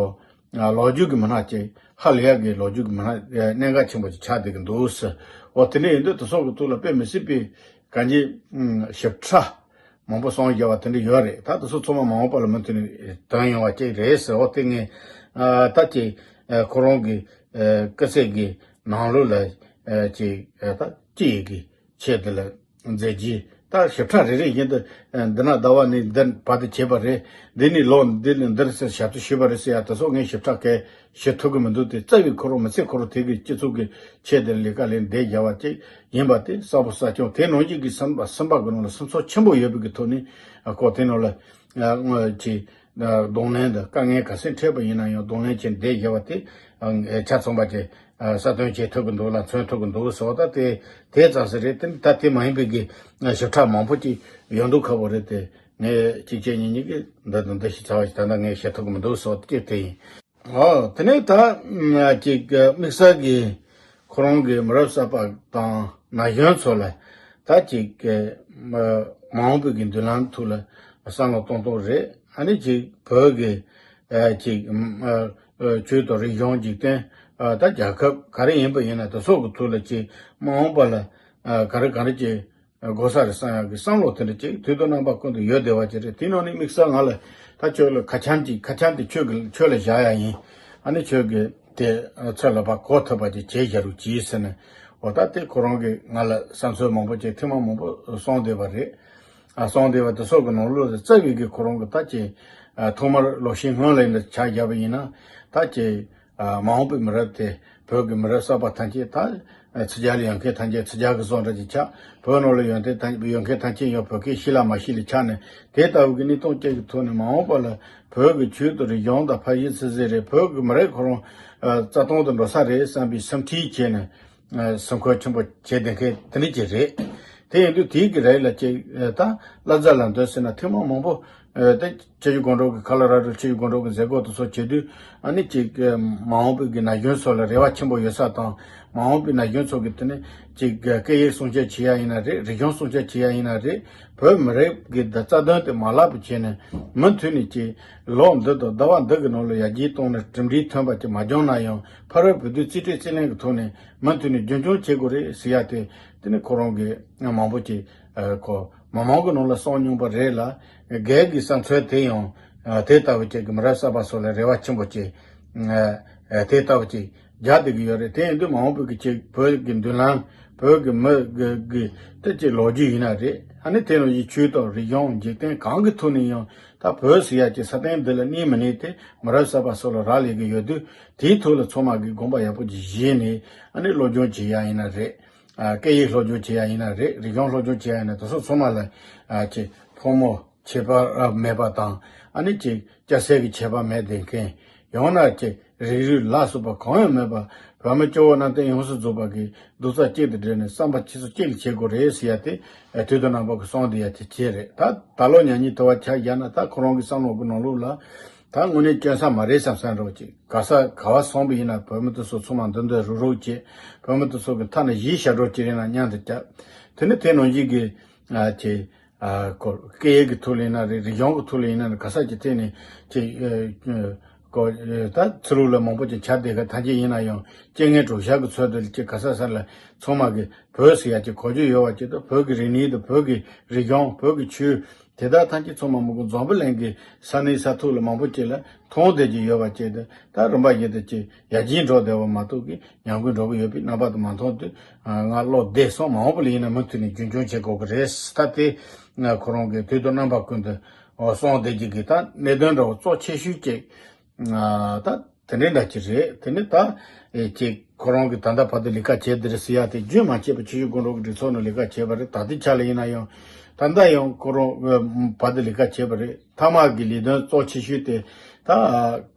ཨ་ལོ་རྒྱུས་ཀྱི་མི་སྣ་ཅིག་ཧ་ལས་ཡག་གི་ལོ་རྒྱུས་ཀྱི་མི་སྣ་ཨ་གནད་འགག་ཆེན་པོ་ཅིག་ཆགས་བསྡད་ཀྱི་འདུག་ཟེར། འོ། དེ་འདྲ་ཡིན་དུས་དེ་ཚོ་གི་ཐོག་ལ་དཔེ་མི་སྲིད་པའི་གང་ཅི་ཞིབ་ཕྲ་མང་པོ་གསུངས་བཞག་པ་དེ་འདྲ་ཡོད་རེད། ད་དེ་ཚོ་ཚང་མ་མ་འོངས་པ་ལ་མུ་མཐུད་ནས་དོན་ཡོང་བ་ཅིག་རེད་ཟེར། འོ། དེ་ངས་ཨ་ད་ཅིག་ཨ་ཁོ་རང་གི་ཨ་སྐུ་ཚེ་གི་ནང་ལོགས་ལ་ཨ་ཅིག་ཨ་ད་ཅི་ཡི་གི་ཆེད་དུ་ལ་མཛད་རྗེས་ད་ཞིབ་ཕྲ་རེ་རེ་བཞིན་དུ། ཨ་འདི་ན་ཟླ་བ་ནས་འདི་བར་དུ་བྱས་པ་རེད། འདི་ནས་ལོ་འདི་ནས་འདིར་ཟེར་ཞབས་ཕྱི་ཞུས་པ་རེད་ཟེར་ཡ་དེ་ཚོ་ངས་ཞིབ་ཕྲ་གས་ཞུ་ཐུབ་ཀྱི་མི་འདུག་སྟེ། རྩ་བའི་ཁོ་རང་མི་ཚེ་ཁོ་རང་དེ་གི་སྤྱི་ཚོགས་ཀྱི་ཆེད་དུ་ལས་ཀ་ལས་འདས་བཞག་པ་ཅིག་ཡིན་པ་དེ་གསལ་པོ་གསལ་རྐྱང་། དེ་ནང་བཞིན་གྱི་སེམས་པ་སེམས་པ་གི་ནང་ལ་སེམས་ཚོར་ཆེན་པོ་ཡོད་པའི་གི་ཐོག་ནས། ཨ་ཁོ་དེ་ནང་ལ་ཨ་དངོས་ཀྱི་གདོང་ལེན་དང་། དཀའ་ངལ་ག་ཚད་འཕྲད་པ་ཡིན་ན་ཡང་གདོང་ལེན་བྱས་འདས་བཞག་པ་དེ་ཨ་ཆ་ཚང་པ་ཅིག་ཨ་གསལ་སྟོན་བྱེད་ཐུབ་ཀྱི་འདུག་ལ། མཚོན་ཐུབ་ཀྱི་འདུག་ཟེར་བ། ད་དེ་དེ་ཙམ་ཞིག་རེད། དེ་ད་དེ་མ་ཡིན་པའི་གི་ཞིབ་ཕྲ་མང་པོ་ཅིག་ཡོང་འདུག་ཁ་པོ་རེད་དེ། ངས་གཅིག་བྱས་གཉིས་གཉིས་ཀྱིས་འདི་དང་འདི་ཞིག་ཚར་བ་ཞིག་ད་ལྟ་ངས་བཤད་ཐུབ་ཀྱི་མི་འདུག་ཟེར་བ་དེ་དེ་ཡིན། ཨོ། དེ་ནས་ད་ཅིག་དམིགས་བསལ་གྱི་ཁོ་རང་གི་མི་རབས་གསར་པ་དང་ན་གཞོན་ཚོ་ལ་ད་ཅིག་མ་འོངས་པའི་གི་མདུན་ལམ་ཐོག་ལ་བསམ་བློ་གཏོང་སྟངས་རེད། ཨ་ནི་ཅིག་བོད་ཀྱི་ཨ་ཅིག་ཨ་ཆོས་དང་རིག་གཞུང་། འཇིག་རྟེན། ཨ་ད་རྒྱལ་ཁབ་ག་རེ་ཡིན་པ་ཡིན་ན་དེ་སོགས་ཀྱི་ཐོག་ལ་ཅིག་མ་འོངས་པ་ལ་ཨ་ག་རེ་ག་རེ་ཅིག་དགོས་ས་རེད་བསམ་ཡག་གི་བསམ་བློ་དེ་འདྲ་ཅིག་དུས་དང་རྣམ་པ་ཀུན་ཏུ་ཡོད་བསྡད་པ་ཅིག་རེད། དེ་ནང་ནས་དམིགས་བསལ་ང་ལ་ད་ཁྱོད་ལ་ཁ་འཆམ་ཅིག་ཁ་འཆམ་དེ་ཁྱོད་ཀྱི་ཁྱོད་ལ་བཞག་ཡག་ཡིན། ཨ་ནི་ཁྱོད་ཀྱི་དེ་ཚོད་ལ་ཕར་གོ་ཐུབ་པ་ཅིག་བྱས་བཞག་རོགས་གྱིས་ཟེར་ནས། འོ། ད་དེ་ཁོ་རང་གིས་ང་ལ་བསམ་ཚུལ་མང་པོ་ཅིག་ཐེངས་མ་མང་པོ་གསུངས་བསྡད་པ་རེད། ཨ་གསུངས་བསྡད་པ་དེ་སོགས་ཀྱི་ནང་ལོགས་ལ་རྩ་བའི་གི་ཁོ་རང་གི་ད་ཅིག་ཨ་ཐོག་མར་ལོ་ཤས་སྔོན་ལ་ཡིན་ན་ཆ་བཞག་པ་ཡིན་ན། ད་ཅིག་ཨ་མ་འོངས་པའི་མི་རབས་དེ། བོད་ཀྱི་མི་རབས་གསར་པ་ཐམས་ཅད་ད་ཕྱི་རྒྱལ་ལ་ཡོད་མཁན་ཐམས་ཅད་ཕྱི་རྒྱལ་གྱི་བཟོ་འདྲ་ཅིག་ཆགས། བོད་ནང་ལ་ཡོད་མཁན་ཐམས་ཡོད་མཁན་ཐམས་ཅད་ཡང་བོད་སྐད་ཤེས་ལ་མ་ཤེས་ལ་ཆགས་ནས། དེ་ལྟ་བུ་གི་གནས་སྟངས་ཅིག་གི་ཐོག་ནས་མ་འོངས་པ་ལ་བོད་ཀྱི་ཆོས་དང་རིག་གཞུང་དང་ཕ་ཡུལ་ཆི་ཟིག་རེད། བོད་ཀྱི་མི་རབས་ཁོ་རང་ཨ་རྩ་སྟོང་དུ་འགྲོ་ས་རེད་བསམ་པའི་སེམས་ཁྲལ་བྱས་ནས། ཨ་སེམས་ཁུར་ཆེན་པོ་བྱས་བསྡད་མཁན་དེ་འདྲ་ཅིག་རེད། དེ་ཡིན་དུས་དེའི་གི་རིགས་ལ་ཅིག་ཨ་ད་བསླབ་བྱ་ལ་འདོད་ཟེར་ན་ཐེངས་མ་མང་པོ་ ཨ་དེ་ཆུ་བཞི་སྒང་དྲུག་གི་ཁ་ལོ་ར་ཌོ་ཆུ་བཞི་སྒང་དྲུག་གི་མཛད་སྒོ་དེ་ཚོ་བྱེད་དུས་ཨ་ནི་ཅིག་ཨ་མ་འོངས་པའི་གི་ན་གཞོན་ཚོ་ལ་རེ་བ་ཆེན་པོ་ཡོད་ས་དང་མ་འོངས་པའི་ན་གཞོན་ཚོ་གི་དེ་ནི་ཅིག་སྐད་ཡིག་སྲུང་སྐྱོབ་བྱེད་ཡ་ཡིན་ན་རེད། རིག་གཞུང་སྲུང་སྐྱོབ་བྱེད་ཡ་ཡིན་ན་རེད། བོད་མི་རིགས་ཀྱི་འདི་རྩ་དོན་དེ་མ་བརླག་པ་བྱས་ནས་མུ་མཐུད་ནས་ཀྱི་ལོ་འདི་དང་ཟླ་བ་འདི་གི་ནང་ལ་ཡར་རྒྱས་གཏོང་ནས་གྲུབ་འབྲས་ཐོན་པ་ཅིག་མ་བྱུང་ན་ཡང་ཕ་རོལ་བོད་དུས་རྩིས་སྤྲོད་རྩིས་ལེན་གྱི་ཐོག་ནས་མུ་མཐུད་ནས་རྒྱུན་འཁྱོངས་བྱེད་དགོས་རེད་ཟེར་ཡ་དེ་དེ་ནི་ཁོ་རང་གི་མང་པོ་ཅིག་ཁོ་མི་མང་གི་ནང་ལ་གསུངས་མྱོང་པ་རེད་ལ། སྒེར་གྱི་བསམ་ཚུལ་དེ་ཡང་དེ་ལྟ་བུ་ཅིག་གི་མི་རབས་གསར་པ་ཚོ་ལ་རེ་བ་ཆེན་པོ་ཅིག་དེ་ལྟ་བུ་ཅིག་རྒྱག་བསྡད་ཀྱི་ཡོད་རེད། དེ་ཡིན་དུས་མ་འོངས་པའི་གི་ཅིག་བོད་ཀྱི་མདུན་ལམ་བོད་ཀྱི་མི་གི་གི་དེ་ཅིག་ལོ་རྒྱུས་ཡིན་ན་རེད། ཨ་ནི་དེ་ནང་བཞིན་ཆོས་དང་རིག་གཞུང་འཇིག་རྟེན་གང་གི་ཐོག་ནས་ཡང་ད་བོད་ཟེར་ཡ་ཅིག་ས་སྟེང་འདི་ལ་གནས་མི་གནས་དེ་མི་རབས་གསར་པ་ཚོ་ལ་རག་ལས་ཀྱི་ཡོད་དུས་དེའི་ཐོག་ལ་ཚང་མ་གི་དགོངས་པ་ཡག་པོ་ཅིག་བཞེས་ནས་ཨ་ནི་སློབ་སྦྱོང་བྱེད་ཡ་ཡིན་ན་རེད། ཨ་སྐད་ཡིག་སློབ་སྦྱོང་བྱེད་ཡ་ཡིན་ན་རེད། རིག་གཞུང་སློབ་སྦྱོང་བྱེད་ཡ་ཡིན་ན་དེ་ཚོ་ཚང་མ་ལ་ཨ་ཅིག་ཕོ་མོ་ཁྱད་པར་མེད་པ་དང་ཨ་ནི་ཅིག་སྐྱ་སེར་གྱི་ཁྱད་པར་མེད་བསྡད་མཁན། ཡང་ན་ཅིག་རིགས་རུས་ལ་སོགས་པ་གང་ཡང་མེད་པ་བོད་མི་སྐྱོ་བོ་རྣམས་ཏེ་ཡོངས་སུ་རྫོགས་པ་གི་རྡོག་རྩ་གཅིག་ཏུ་སྦྲེལ་ནས་བསམ་པ་ཆུ་ཚོད་གཅིག་ལ་བྱེད་དགོས་རེད་ཟེར་ཡ་དེ་དུས་དང་རྣམ་པ་གི་གསུང་དེ་ཡ་དེ་བྱས་རེད། ད་ད་ལོ་ཉག་ཉིག་དུ་བ་ཆ་བཞག་ན་ད་ཁོ་རང་གི་བསམ་བློ་གི་ནང་ལོགས་ལ་ད་དངོས་གནས་སྐྱོན་ས་མ་རེད་བསམ་བསམ་འདྲ་བོ་ཅིག་ག་ས་ག་བ་སོང་པ་ཡིན་ན་བོད་མི་དེ་ཚོ་ཚང་མ་འདི་འདི་རུག་རུག་བྱེད། བོད་མི་དེ་ཚོ་གི་མཐའ་ན་གཞིས་ཞབས་བྲོ་ཅིག་རེད་ན་སྙམ་དུ་བཅག་དེ་ནི་དེ་ནང་བཞིན་གི་ཨ་ཅེ། ཨ་ཁོ་སྐད་ཡིག་གི་ཐོག་ལ་ཡིན་ན་རེད། རིག་གཞུང་གི་ཐོག་ལ་ཡིན་ན་རེད། ག་ས་ཅིག་ཐད་ནས་ཅིག་ཨ་ཁོ་ད་ཚུར་ལོག་ལ་མང་པོ་ཅིག་ཆ་བསྡད་ག་ཐམས་ཅད་ཡིན་ན་ཡང་རྐྱེན་ངན་གྲོགས་ཤར་གི་ཚོད་དུ་ཅིག་ག་ས་ས་ལ་ཚང་མ་གི་བོད་ཟེར་ཡ་ཅིག་གོ་རྒྱུ་ཡོད་པ་ཅིག་དང་བོད་ཀྱི་རིག་གནས་དང་བོད་ཀྱི་རིག་གཞུང་བོད་ཀྱི་ཆོས་དེ་དག་ཐམས་ཅད་ཚང་མ་མི་གོ་འཛམ་བུ་གླིང་གི་ས་གནས་ས་ཐོག་ལ་མང་པོ་ཅིག་ལ་མཐོང་བསྡད་ཀྱི་ཡོད་པ་ཅིག་དང་ད་རིམ་པ་བཞིན་དུ་ཅིག་ཡར་རྒྱས་འགྲོ་བསྡད་པ་མ་གཏོགས་ཀྱི། ཉམས་རྒུད་འགྲོ་གི་ཡོད་པའི་རྣམ་པ་དུ་མ་མཐོང་དུས། ང་བློ་བདེ་སོང་མ་འོངས་པ་ལ་ཡིན་ན་མུ་མཐུད་ནས་རྒྱུན་འཁྱོངས་བྱེད་དགོས་ཀྱི་རེད། ད་དེ་ང་ཁོ་རང་གི་དུས་དང་རྣམ་པ་ཀུན་ཏུ་གསུང་བསྡད་ཀྱི་གི་ད་གནད་དོན་འདྲ་བོ་གཙོ་ཆེ་ཤོས་ཅིག་ད་དེ་འདྲའི་འདྲ་ཅིག་རེད། དེ་ནི་ད་ཅིག་ཁོ་རང་གི་ད་ལྟ་བར་དུ་ལས་ཀ་བྱས་དེ་རེད་ཟེར་ཡ་དེ་རྒྱུན་མ་ཆད་པ་ཆུ་བཞི་སྒང་དྲུག་གི་སྒྲིག་འཛུགས་ནང་ལས་ཀ་བྱས་པ་རེད། ད་ལྟའི་ཆ་ལ་ཡིན་ན་ཡང་ད་ལྟ་ཡང་ཁོ་རང་བར་དུ་ལས་ཀ་བྱས་པ་རེད། མཐའ་མ་གི་ལས་དོན་གཙོ་ཆེ་ཤོས་དེ་ད་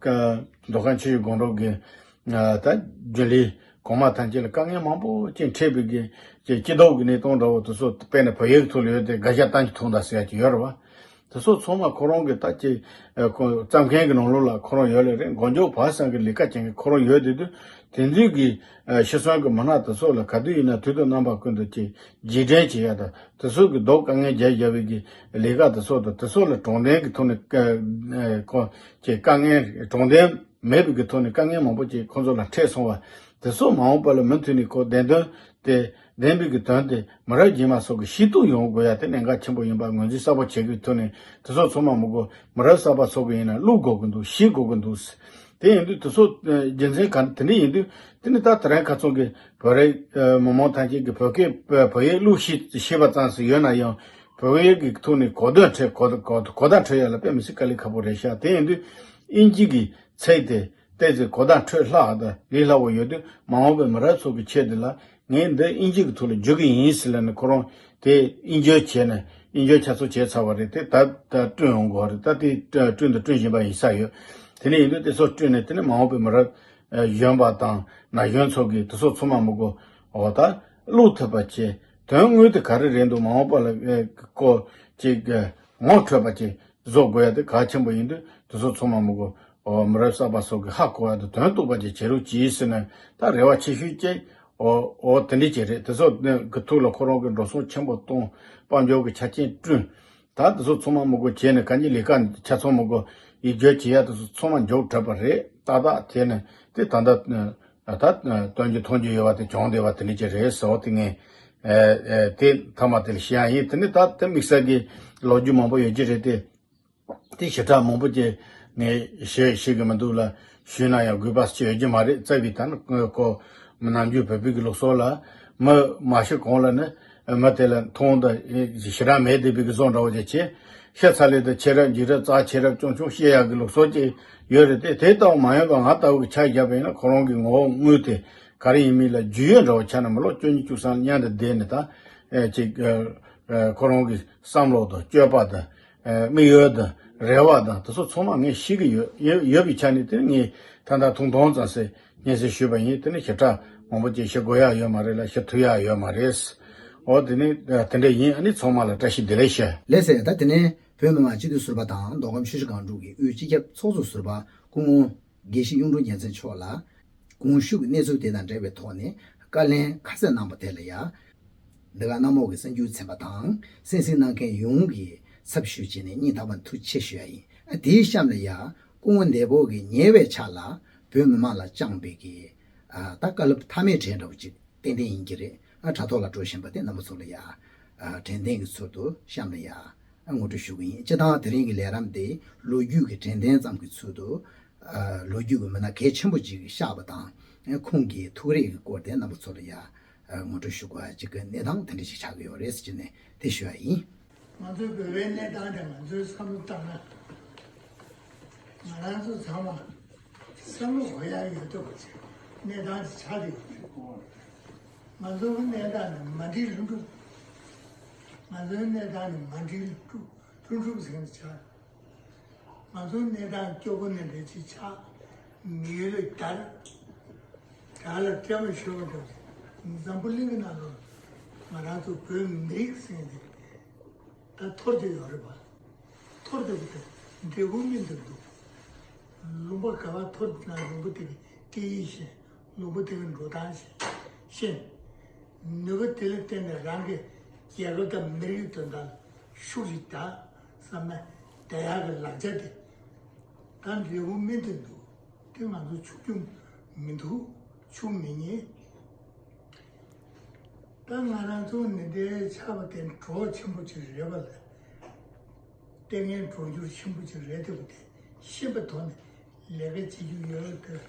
མདོ་ཁམས་ཆུ་བཞི་སྒང་དྲུག་གི་ད་རྒྱུན་ལས་གོང་མ་ཐམས་ཅད་ལ་དཀའ་ངལ་མང་པོ་ཅིག་འཕྲད་པའི་གི་ཅིག་སྐྱིད་སྡུག་གི་གནས་སྟངས་འདྲ་བོ་དེ་ཚོ་དཔེར་ན་བོད་ཡིག་ཐོག་ལ་ཡོད་དེ་དགག་བྱ་བཏང་གི་ཐུག་འདུག་ཟེར་ཡ་ཅིག་ཡོད་རེད་བ། དེ་ཚོ་ཚང་མ་ཁོ་རང་གི་ད་ཅིག་ཁོ་བརྩམས་མཁན་གི་ནང་ལོགས་ལ་ཁོ་རང་ཡོད་ལེ་རེད། མགོ་མཇུག་བར་གསུམ་གི་ལས་ཀ་བྱེད་མཁན་ཁོ་རང་ཡོད་དེ་དུས་དེ་ཚོའི་གི་ཤི་གསོན་གི་མི་སྣ་དེ་ཚོ་ལ་ག་དུས་ཡིན་ན་དུས་དང་རྣམ་པ་ཀུན་ཏུ་ཅིག་རྗེས་དྲན་བྱེད་ཡ་དང་དེ་ཚོ་གི་སྡུག་དཀའ་ངལ་བརྒྱབ་བཞག་པའི་གི་ལས་ཀ་དེ་ཚོ་དང་དེ་ཚོ་ལ་དྲང་བདེན་གི་ཐོག་ནས་ཁོ་ཅིག་དཀའ་ངལ་དྲང་བདེན། མེད་པའི་གི་ཐོག་ནས་དཀའ་ངལ་མང་པོ་ཅིག་ཁོང་ཚོ་ལ་འཕྲད་སོང་བ། དེ་ཚོ་མ་འོངས་པ་ལ་མུ་མཐུད་ནས་ཁོ་བདེན་དོན་དེ་བདེན་པའི་གི་དོན་དེ་མི་རབས་རྗེས་མ་སོགས་ཀྱི་ཤེས་རྟོགས་ཡོང་དགོས་ཡ་དེ་གནད་འགག་ཆེན་པོ་ཡིན་པ་ངོས་འཛིན་གསལ་པོ་བྱེད་དགོས་ཐོག་ནས་དེ་ཚོ་ཚང་མ་མི་དགོས་མི་རབས་གསར་པ་ཚོ་གི་ཡིན་ན་བློ་དགོས་ཀྱི་འདུག་ཤེས་དགོས་ཀྱི་འདུག་དེ་ཡིན་དུས་དེ་ཚོ་རྒྱུ་མཚན་ག་དེ་འདྲ་ཡིན་དུས་དེ་ནི་ད་དེ་རིང་ཁ་སང་གི་བོད་རིགས་མི་མང་ཐམས་ཅད་ཀྱི་བོད་སྐད་བོད་ཡིག་བློ་ཤེས་ཤེས་པ་ཙམ་ཞིག་ཡོད་ན་ཡང་བོད་ཡིག་གི་ཐོག་ནས་གོ་དོན་འཕྲོད་གོ་གོ་གོ་བརྡ་འཕྲོད་ཡ་ལ་དཔེ་མི་སྲིད་དཀའ་ལས་ཁག་པོ་རེད་ཤག་དེ་ཡིན་དུས་དབྱིན་ཇི་གི་ཚིག་དེ། ཏོག་ཙམ་གོ་བརྡ་འཕྲོད་སླ་བ་དང་ལས་སླ་བོ་ཡོད་དུས་མ་འོངས་པའི་མི་རབས་ཚོ་གི་ཆེད་དུ་ལ་ངས་འདི་དབྱིན་ཇི་གི་ཐོག་ལ་བསྒྱུར་གི་ཡིན་ཟེར་ལབ་ནས་ཁོ་རང་དེ་དབྱིན་བསྒྱུར་བྱས་ནས་དབྱིན་བསྒྱུར་ཆ་ཚང་བྱས་ཚར་བ་རེད། དེ་ད་ད་བསྐྲུན་ཡོང་དགོས་རེད། ད་དེ་བསྐྲུན་དང་བསྐྲུན་བཞིན་པ་ཡིན་ས་ཡོད། དེ་ནས་ཡིན་དུས་དེ་ཚོ་བསྐྲུན་ནས་དེ་ནས་མ་འོངས་པའི་མི་རབས་གཞོན་པ་དང་ན་གཞོན་ཚོ་གིས་དེ་ཚོ་ཚང་མ་མི་དགོས་འོ་ད་བློ་ཐུབ་པ་བྱས་དོན་དངོས་དེ་ག་རེ་རེད་འདུག་མ་འོངས་པ་ལ་ཨེ་ཀོ་ཅིག་ཨེ་ངོ་འཕྲོད་པ་ཅིག་བཟོ་དགོས་ཡ་དེ་གལ་ཆེན་པོ་ཡིན་དུས་དེ་ཚོ་ཚང་མ་མི་དགོས་འོ་མི་རབས་གསར་པ་ཚོ་གི་ཧ་གོ་ཡ་དེ་དོན་རྟོགས་པ་ཅིག་བྱེད་རོགས་གྱིས་ཟེར་ནས་ད་རེ་བ་ཆེ་ཤོས་ཅིག་འོ་འོ་དེ་འདྲ་ཅིག་རེད། དེ་ཚོ་གི་ཐུགས་ལ་ཁོ་རང་གི་འགྲོ་སོང་ཆེན་པོ་གཏོང་དཔལ་འབྱོར་གི་ཆ་རྐྱེན་བསྐྲུན། ད་དེ་ཚོ་ཚང་མ་མི་དགོས་བྱས་ནས་ག་ཉིད་ལས་ཀ་ཆ་ཚང་མི་དགོས་ཡིག་སྒྱུར་བྱེད་ཡ་དེ་ཚོ་ཚང་མ་མཇུག་གྲུབ་པ་རེད། ཏག་ཏག་བྱས་ནས་དེ་ད་ལྟ་ད་སྟོན་རྒྱུ་མཐོང་རྒྱུ་ཡོད་པ་དེ་བྱུང་བསྡད་པ་དེ་འདྲ་ཅིག་རེད་ཟེར་བ་དེ་ངས་དེ་མཐའ་མ་དེ་ལ་བཤད་ཡ་ཡིན། དེ་ནི་ད་དེ་དམིགས་བསལ་གྱི་ལོ་རྒྱུས་མང་པོ་ཡོད་ཀྱི་རེད་དེ། དེ་ཞེ་དྲག་མང་པོ་ཅིག་ངས་ཞུ་ཤེས་ཀྱི་མི་འདུག་ལ། ཞུས་ན་ཡང་དགོས་པ་ཅི་ཡོད་ཀྱི་མ་རེད། རྩ་བའི་ད་ནི་ཁོ་མི་ནམ་རྒྱུན་བོད་པའི་གི་ལུགས་སྲོལ་ལ་མི་མ་ཤི་གོང་ལ་ནི་མི་དེ་ལ་མཐོང་དང་ཞེ་དྲག་མེད་བསྡད་པའི་གི་བཟོ་འདྲ་བོ་ཅིག་བྱས། ཤི་ཚར་ལེ་དང་ཆེ་རབས་འཇིགས་རབས་རྩ་ཆེ་རབས་ཆུང་ཆུང་བཤད་ཡག་གི་ལུགས་སྲོལ་ཅིག་ཡོད་རེད་དེ། དེ་ལྟ་བུ་མ་ཡོང་བ་ང་ལྟ་བུ་གི་ཆ་བཞག་པ་ཡིན་ན་ཁོ་རང་གི་ངོ་བོ་དངོས་དེ་ག་རེ་ཡིན་མིན་ལ་རྒྱུས་ཡོད་འདྲ་བོ་ཆགས་ན་མི་ལོ་བཅུ་གཉིས་བཅུ་གསུམ་མཉམ་དུ་བསྡད་ནས་ད་ཅིག་ཁོ་རང་གི་བསམ་བློ་དང་སྤྱོད་པ་དང་། དམིགས་ཡུལ་དང་རེ་བ་དང་དེ་ཚོ་ཚང་མ་ངས་ཤེས་ཀྱི་ཡོད། ཡོད་ཡོད་པའི་ཆ་ནས་དེ་ངས་ད་ལྟ་ཐུང་ཐུང་ཙམ་ཟེར་སྙན་སེང་ཞུས་པ་ཡིན། དེ་ནི་ཞེ་དྲག་མང་པོ་ཅིག་ཞུ་དགོས་ཡག་ཡོད་མ་རེད་ལ་ཞུ་ཐུབ་ཡག་ཡོད་མ་རེད། འོ་དེ་ནི་དེ་འདྲ་ཡིན། ཨ་ནི་ཚང་མ་ལ་བཀྲ་ཤིས་བདེ་ལེགས་ཞུ། ལགས་སེ། ད་དེ་ནས་ བོད་མི་མང་སྤྱི་འཐུས་ཟུར་པ་དང་མདོ་ཁམས་ཆུ་བཞི་སྒང་དྲུག་གི་དབུས་སྤྱི་ཁྱབ་ཚོགས་གཙོ་ཟུར་པ་སྐུ་ངོ་དགེ་བཤེས་གཡུང་དྲུང་རྒྱལ་མཚན་མཆོག་ལ། གོང་ཞུས་ཀྱི་གནས་ཚུལ་དེ་དང་འབྲེལ་བའི་ཐོག་ནས་བཀའ་ལན་ཁ་གསལ་གནང་པ་དེ་ལ་ཡ། འདི་ག་གནམ་འོག་གི་གསར་འགྱུར་ཚན་པ་དང་གསན་གཟིགས་གནང་མཁན་ཡོངས་ཀྱི་ཚབ་ཞུས་བྱས་ནས་སྙིང་ཐག་པ་ནས་ཐུགས་རྗེ་ཆེ་ཞུ་ཡ་ཡིན། ཨ་དེའི་གཤམ་ལ་ཡ། སྐུ་ངོ་འདས་པོ་གི་ཉེ་བའི་ཆར་ལ་བོད་མི་མང་ལ་བཅངས་པའི་གི། ཨ་ད་བཀའ་སློབ་མཐའ་མའི་གྲས་འདྲ་བོ་ཅིག་ཏན་ཏན་ཡིན་གྱི་རེད། ཨ་དྲ་ཐོག་ལ་འགྲོ་བཞིན་པ་དེ་རྣམ་པ་ཚོ་ལ་ཡ། ཨ་དྲན་རྟེན་གྱི་ཚུལ་དུ་གཤམ་ལ་ཡ། ཨ་ངོ་སྤྲོད་ཞུ་གི་ཡིན། སྤྱིར་བཏང་དེ་རིང་གི་ལས་རིམ་དེ་ལོ་རྒྱུས་ཀྱི་དྲན་རྟེན་ཙམ་གྱི་ཚུལ་དུ། ཨ་ལོ་རྒྱུས་ཀྱི་མི་སྣ་གལ་ཆེན་པོ་ཅིག་གིས་བཞག་པ་དང་། ཨ་ཁོང་གི་ཐུགས་རེ་གི་སྐོར་དེ་རྣམ་པ་ཚོ་ལ་ཡ། ཨ་ངོ་སྤྲོད་ཞུ་དགོས་ཅིག་གི་གནས་སྟངས་དེ་འདྲ་ཞིག་ཆགས་ཀྱི་ཡོད་རེད་ཟེར་ནས་དེ་ཞུ་བ་ཡིན། ང་ཚོའི་བོད་པའི་གནས་སྟངས་དེ་ང་ཚོའི་བསམ་བློ་བཏང་ན། ང་རང་ཚོ་ཚང་མ་བསམ་བློ་འཁོར་ཡག་ཡོད་ཐུབ་པ་ཅིག་གནས་སྟངས་ཅིག་ཆགས་བསྡད་ཡོད་རེད། ང་ཚོའི་གནས་སྟངས་ནི་མ་འགྲིག་ལྷུན་གྲུབ། ང་ཚོའི་གནས་སྟངས་ནི་མ་འགྲིག་ལྷུན་གྲུབ་ལྷུན་གྲུབ་ཟེར་ནས་ཆགས། ང་ཚོའི་གནས་སྟངས་སྐྱོ་པོ་ནི་འདྲ་ཅིག་ཆགས། མི་ཡུལ་ལ་དར། དར་ལ་སྤྲད་མ་ཤོར་བ་འདྲ་ཞིག་འཛམ་བུ་གླིང་གི་ནང་ལ་ང་རང་ཚོ་བོད་མི་རིགས་ཟེར་ནས་ད་འཐོར་བསྡད་ཡོད་རེད་པ། འཐོར་བསྡད་པ་དེ་འབྲས་བུ་སྨིན་བསྡད་འདུག་ལུང་པ་ག་པར་འཐོར་ན་ལུང་པ་དེ་གི་སྐད་ཡིག་ཤེས། ལུང་པ་དེ་གི་འགྲོ་སྟངས་ཤེས། ནུས་པ་དེ་ལ་བརྟེན་ནས་རང་གི་རྒྱལ་ཁབ་དང་མི་རིགས་དོན་དག་ལ་ཤུགས་ཤིག་རྒྱག་བསམ་ན་དེ་ཡག་གི་ལག་ཆ་དེ་ད་འབྲས་བུ་སྨིན་བསྡད་འདུག་དེ་ང་ཚོ་འཆུག་རྒྱུ་མི་འདུག་འཆུག་མི་ཉན། ད་ང་རང་ཚོ་ནི་འདྲའི་ཆགས་པ་དེ་གྲོགས་ཆེན་པོ་ཅིག་རེད་པ་ལས། ལྟས་ངན་གྲོང་འགྱུར་ཆེན་པོ་ཅིག་རེད་འདུག་དེ་ཤེས་པའི་ཐོག་ནས་ལས་ཀ་བྱེད་རྒྱུ་ཡོད་དེ།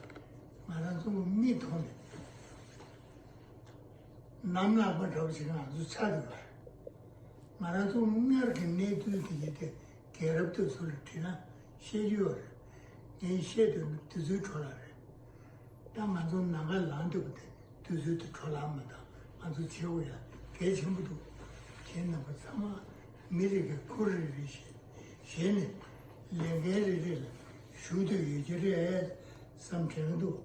ང་རང་ཚོ་མིའི་ཐོག་ནས་ནམ་ལངས་པ་འདྲ་བོ་ཞིག་ང་ཚོ་ཆགས་འདུག་ང་རང་ཚོ་སྔར་གྱི་གནས་ཚུལ་དེ་ཡིན་ཏེ་རྒན་རབས་དེ་ཚོ་ལ་དྲིས་ན་ཤེས་རྒྱུ་ཡོད་རེད། ངས་བཤད་དུས་དུས་ཚོད་འཕྲོ་བརླག་རེད། ད་ང་ཚོ་ནམ་མཁའ་ལངས་འདུག་དེ་དུས་ཚོད་དེ་འཕྲོ་བརླག་མ་བཏང་། ང་ཚོ་བྱེད་དགོས་ཡ་གལ་ཆེན་པོ་འདུག་ཁྱེད་རྣམ་པ་ཚང་མ་མི་རེ་གི་ཁུར་རེ་རེ་བཞེས་བཞེས་ནས་ལས་འགན་རེ་རེ་ལ་ཞུགས་འདོད་ཡོད་ཀྱི་རེད་བསམ་དྲན་གྱི་འདུག་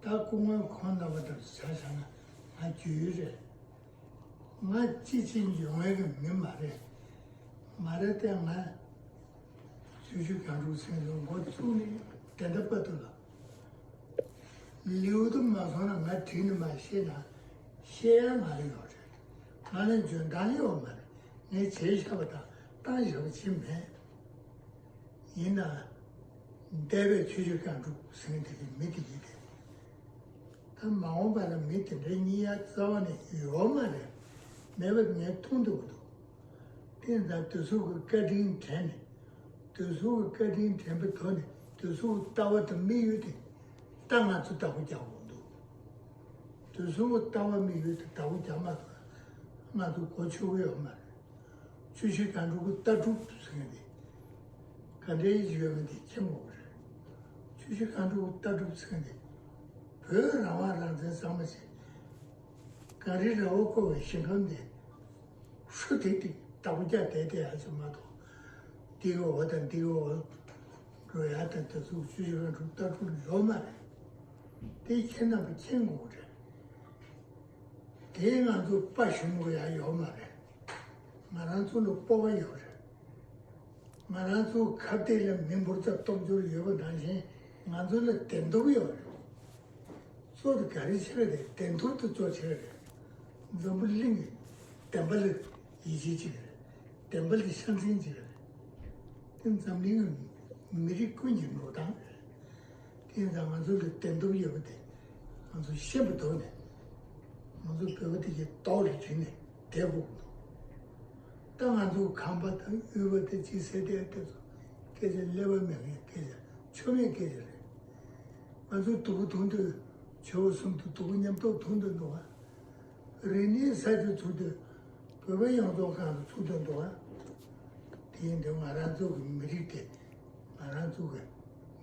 ད་སྐུ་ངོ་ཁོང་རྣམ་པ་ལྟར་ཆ་བཞག་ན་ང་རྒྱུས་ཡོད་རེད། ང་སྤྱི་ཆིངས་ཡོང་ཡག་གི་མི་མ་རེད། མ་རེད་དེ་ང་། ཆུ་བཞི་སྒང་དྲུག་ཚང་ལ་འགོ་བཙུགས་ནས་དེ་འདྲ་པ་དུ་ལ། ལེའུ་དུ་མ་སོང་ན་ང་བྲིས་ནས་མ་བཤད་ན་བཤད་ཡ་ང་ལ་ཡོད་རེད། ང་ལ་འཇོན་ཐང་ཡོད་མ་རེད། ངས་བྱས་བཞག་པ་དང་བཏང་བཞག་པ་ཅིག་མེད། ཡིན་ན། འདས་པའི་ཆུ་བཞི་སྒང་དྲུག་ཟེར་མཁན་དེ་གི་མི་དེ་ཡིན་ཏེ། ད་མ་འོངས་པ་ལ་མི་དེ་འདྲའི་རྙེད་ཡ་རྩ་བ་ནས་ཡོད་མ་རེད། མེད་པ་ངས་མཐོང་ཐུབ་ཀྱི་འདུག་དེ་ཡིན་ཙང་དེ་ཚོ་གི་བཀའ་དྲིན་དྲན་ནས། དེ་ཚོ་གི་བཀའ་དྲིན་དྲན་པའི་ཐོག་ནས་དེ་ཚོ་གི་ལྟ་བ་དང་དམིགས་ཡུལ་དེ་ད་ང་ཚོ་བདག་པོ་རྒྱག་དགོས་འདུག་དེ་ཚོ་གི་ལྟ་བ་དམིགས་ཡུལ་དེ་བདག་པོ་རྒྱག་མ་ཐུབ་ན་ང་ཚོ་གོ་ཆོད་ཀྱི་ཡོད་མ་རེད། ཆུ་བཞི་སྒང་དྲུག་གི་ལྟ་གྲུབ་ཟེར་མཁན་དེ་ག་འདྲའི་ཡོད་མེད་དེ་མཁྱེན་དགོས་པ་རེད། ཆུ་བཞི་སྒང་དྲུག་གི་ལྟ་གྲུབ་ཟེར་མཁན་དེ་བོད་རང་དབང་རང་བཙན་གཙང་མ་བྱེད། གངས་རི་ར་བས་བསྐོར་བའི་ཞིང་ཁམས་དེ་ཧྲུལ་ཐིག་ཐིག་བདག་པོ་རྒྱག་བསྡད་བསྡད་ཡ་ཅིག་མ་གཏོགས། འདི་གི་འོག་དང་འདི་གི་འོག་འགྲོ་ཡ་དང་དེ་ཚོ་ཆུ་བཞི་སྒང་དྲུག་ལྟ་གྲུབ་ཡོད་མ་རེད། དེ་ཁྱེད་རྣམ་པ་མཁྱེན་དགོས་རེད། དེ་ང་ཚོ་དཔའ་ཞུམ་དགོས་ཡ་ཡོད་མ་རེད། ང་རང་ཚོ་ལ་སྤོབས་པ་ཡོད་རེད། ང་རང་ཚོ་ཁ་གཏད་ལ་མི་འབོར་ཚ་སྟོབས་འབྱོར་ཡོད་པ་ནང་བཞིན་ང་ཚོ་ལ་བདེན་སྟོབས་ཡོད་རེད། གཙོ་དེ་ག་རེ་ཆེ་རེད། བདེན་སྟོབས་དེ་གཙོ་ཆེ་རེད། འཛམ་བུ་གླིང་གི་བདེན་པ་ལ་ཡིད་ཆེས་བྱེད་ཀྱི་རེད། བདེན་པ་ལ་ཆ་འཛིན་བྱེད་ཀྱི་རེད། དེ་འཛམ་གླིང་གི་མི་རིགས་ཀུན་གྱི་འགྲོ་སྟངས་རེད། དེ་ཡིན་ཙང་ང་ཚོ་ལ་བདེན་སྟོབས་ཡོད་པ་དེ་ང་ཚོ་ཤེས་པ་ཐོག་ནས་ང་ཚོ་བོད་པ་དེ་གྱི་ལྟོ་ལ་བྱིན་ནས་བསྡད་དགོས་ཀྱི་འདུག་ད་ང་ཚོ་ཁམས་པ་དང་དབུས་པ་དེ་ཅི་ཟེར་དེ་དེ་ཚོ་སྐད་ཆ་ཀླད་པ་མེད་མཁན་སྐད་ཆ་ཆོ་མེད་སྐད་ཆ་རེད། ང་ཚོ་སྡུག་པོ་མཐོང་དུས་ཇོ་བོ་གསུམ་དུ་སྡུག་པོ་མཉམ་ཐོག་མཐོང་དུ་འདུག་བ། རིག་གནས་གསར་བརྗེ་ཚུགས་དུས་བོད་པ་ཡོངས་རྫོགས་གང་དུ་ཚུགས་དུ་འདུག་བ། དེ་ཡིན་དུས་ང་རང་ཚོ་གི་མི་རིགས་དེ་ང་རང་ཚོ་གི་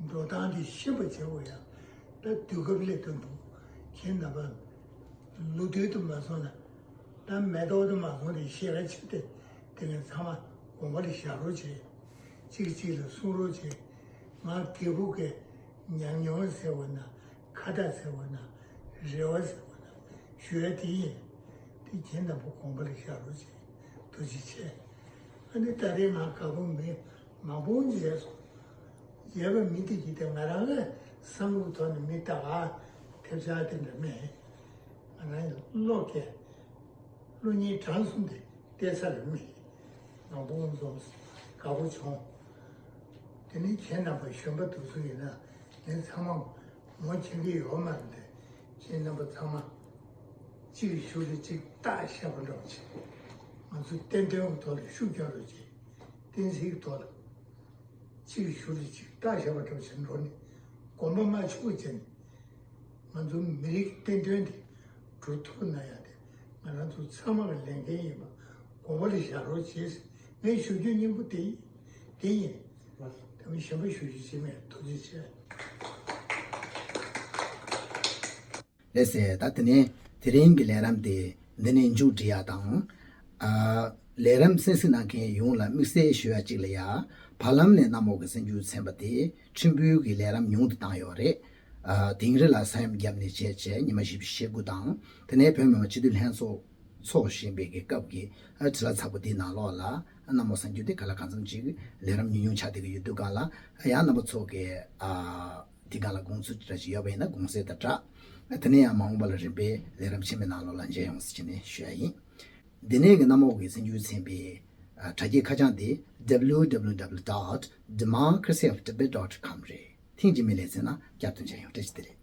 འགྲོ་སྟངས་དེ་ཤེས་པ་བྱེད་དགོས་ཡ། ད་དུས་སྐབས་སླེབས་དུ་འདུག་ཁྱེད་རྣམ་པ་ལོ་དུས་དུ་མ་སོང་ན་ད་མེ་ཏོག་དུ་མ་སོང་དེ་ཤེས་ར་ཆེ་སྟེ་དེ་ལས་ཚང་མ་དགོངས་པ་ལ་བཞག་རོགས་བྱེད། གཅིག་གཅིག་ལ་གསུང་རོགས་བྱེད། ང་རྒད་པོ་གི་ཉམས་མྱོང་ཟེར་བ་ན་ཁ་བརྡ་ཟེར་བ་ན་རེ་བ་ཟེར་བ་ན་ཞུ་ཡ་དེ་ཡིན། དེ་ཁྱེད་རྣམ་པ་དགོངས་པ་ལ་བཞག་རོགས་བྱེད། ཐུགས་རྗེ་ཆེ། ཨ་ནི་ད་རེས་ང་དགའ་པོ་མི་མང་པོ་མཇལ་སོང་། མཇལ་བ་མི་དེ་གྱིས་དེ་ང་རང་ལ་བསམ་བློའི་ཐོག་ནས་མི་ལྟ་བ་ཐེབས་ཆག་དེ་འདྲ་མེད། ང་རང་གི་བློ་སྐྱེ། བློ་གཉིས་དྲང་གསུམ་དེ་བལྟས་ས་རེད་མི། མང་པོ་འཛོམས་དགའ་པོ་བྱུང་། དེ་ནས་ཁྱེད་རྣམ་པ་གཞོན་པ་དེ་ཚོ་ཡིན་ན་ངས་ཚང་མ་ངོ་མཁྱེན་གྱི་ཡོད་མ་རེད་དེ། ཁྱེད་རྣམ་པ་ཚང་མ་གཅིག་གི་ཤུགས་ལ་གཅིག་རྟག་བཞག་པ་འདྲ་བྱེད། ང་ཚོ་བསྟན་དོན་གྱི་ཐོག་ལ་ཤུགས་རྒྱག་རོགས་བྱེད། བསྟན་སྲིད་ཀྱི་ཐོག་ལ་གཅིག་གི་ཤུགས་ལ་གཅིག་རྟག་བཞག་པ་འདྲ་བྱེད་འགྲོ་ནས་གོམ་པ་མ་ཆུག་པ་བྱས་ནས། ང་ཚོ་མི་རིགས་བསྟན་དོན་དེ་སྒྲུབ་ཐུབ་ན་ཡང་དེ་ང་རང་ཚོ་ཚང་མ་གི་ལས་འགན་ཡིན་པ་དགོངས་པ་ལ་བཞག་རོགས་བྱེད། ངས་ཞུ་རྒྱུ་སྙིང་པོ་དེ་ཡིན། དེ་ཡིན། ད་མི་གཞན་པ་ཞུ་རྒྱུ་ཅི་མེད། ཐུགས་རྗེ་ཆེ། ལགས་སེ། ད་དེ་ནས་དེ་རིང་གི་ལས་རིམ་དེ་འདི་ནས་མཇུག་སྒྲིལ་ཡ་དང་། ཨ། ལས་རིམ་གསན་གཟིགས་གནང་མཁན་ཡོངས་ལ་དམིགས་བསལ་ཞུ་ཡ་གཅིག་ལ་ཡ། བར་ལམ་ནས་གནམ་འོག་གི་གསར་འགྱུར་ཚན་པ་དེ་ཕྲན་བུ་གི་ལས་རིམ་ཉུང་དུ་བཏང་ཡོད་རེད། ཨ། དིང་རི་ལ་ས་ཡོམ་བརྒྱབ་ནས་བྱས་བྱས་ཉི་མ་བཞི་བཅུ་ཞེ་དགུ་དང་། དེ་ནས་བོད་མི་མང་སྤྱི་འཐུས་ལྷན་ཚོགས་འཚོགས་བཞིན་པའི་གི་སྐབས་ཀྱི་ཨ་བྲེལ་བ་ཚ་པོ་དེའི་ནང་ལོགས་ལ་གནམ་འོག་གསར་འགྱུར་དེ་ག་ལ་གང་འཚམ་ཅིག་ལས་རིམ་ཉུང་ཉུང་ཆགས་བསྡད་ཀྱི་ཡོད་དུས་སྒང་ལ། ཡང་རྣམ་པ་ཚོ་གི་ཨ་དེ་སྒང་ལ་དགོངས་ཚུལ་འདྲ་ཞིག་ཡོད་པ་ཡིན་ན་དགོངས་སེལ་དང་སྦྲགས། དེ་ནས་ཡང་མ་འོངས་པ་ལ་རིམ་པས་ལས་རིམ་ཆེན་མོའི་ནང་ལོགས་ལ་མཇལ་ཡོང་ཟེར་བྱས་ནས་ཞུ་ཡ་ཡིན། འདི་ནས་གི་གནམ་འོག་གི་གསར་འགྱུར་ཚན་པའི་ཨ་དྲ་རྒྱའི་ཁ་བྱང་དེ་W W W dot democracy of tibet dot com རེད། ཐེངས་རྗེས་མའི་ལེ་ཚན་ནང་བསྐྱར་དུ་མཇལ་ཡོང་། བཀྲ་ཤིས་བདེ་ལེགས།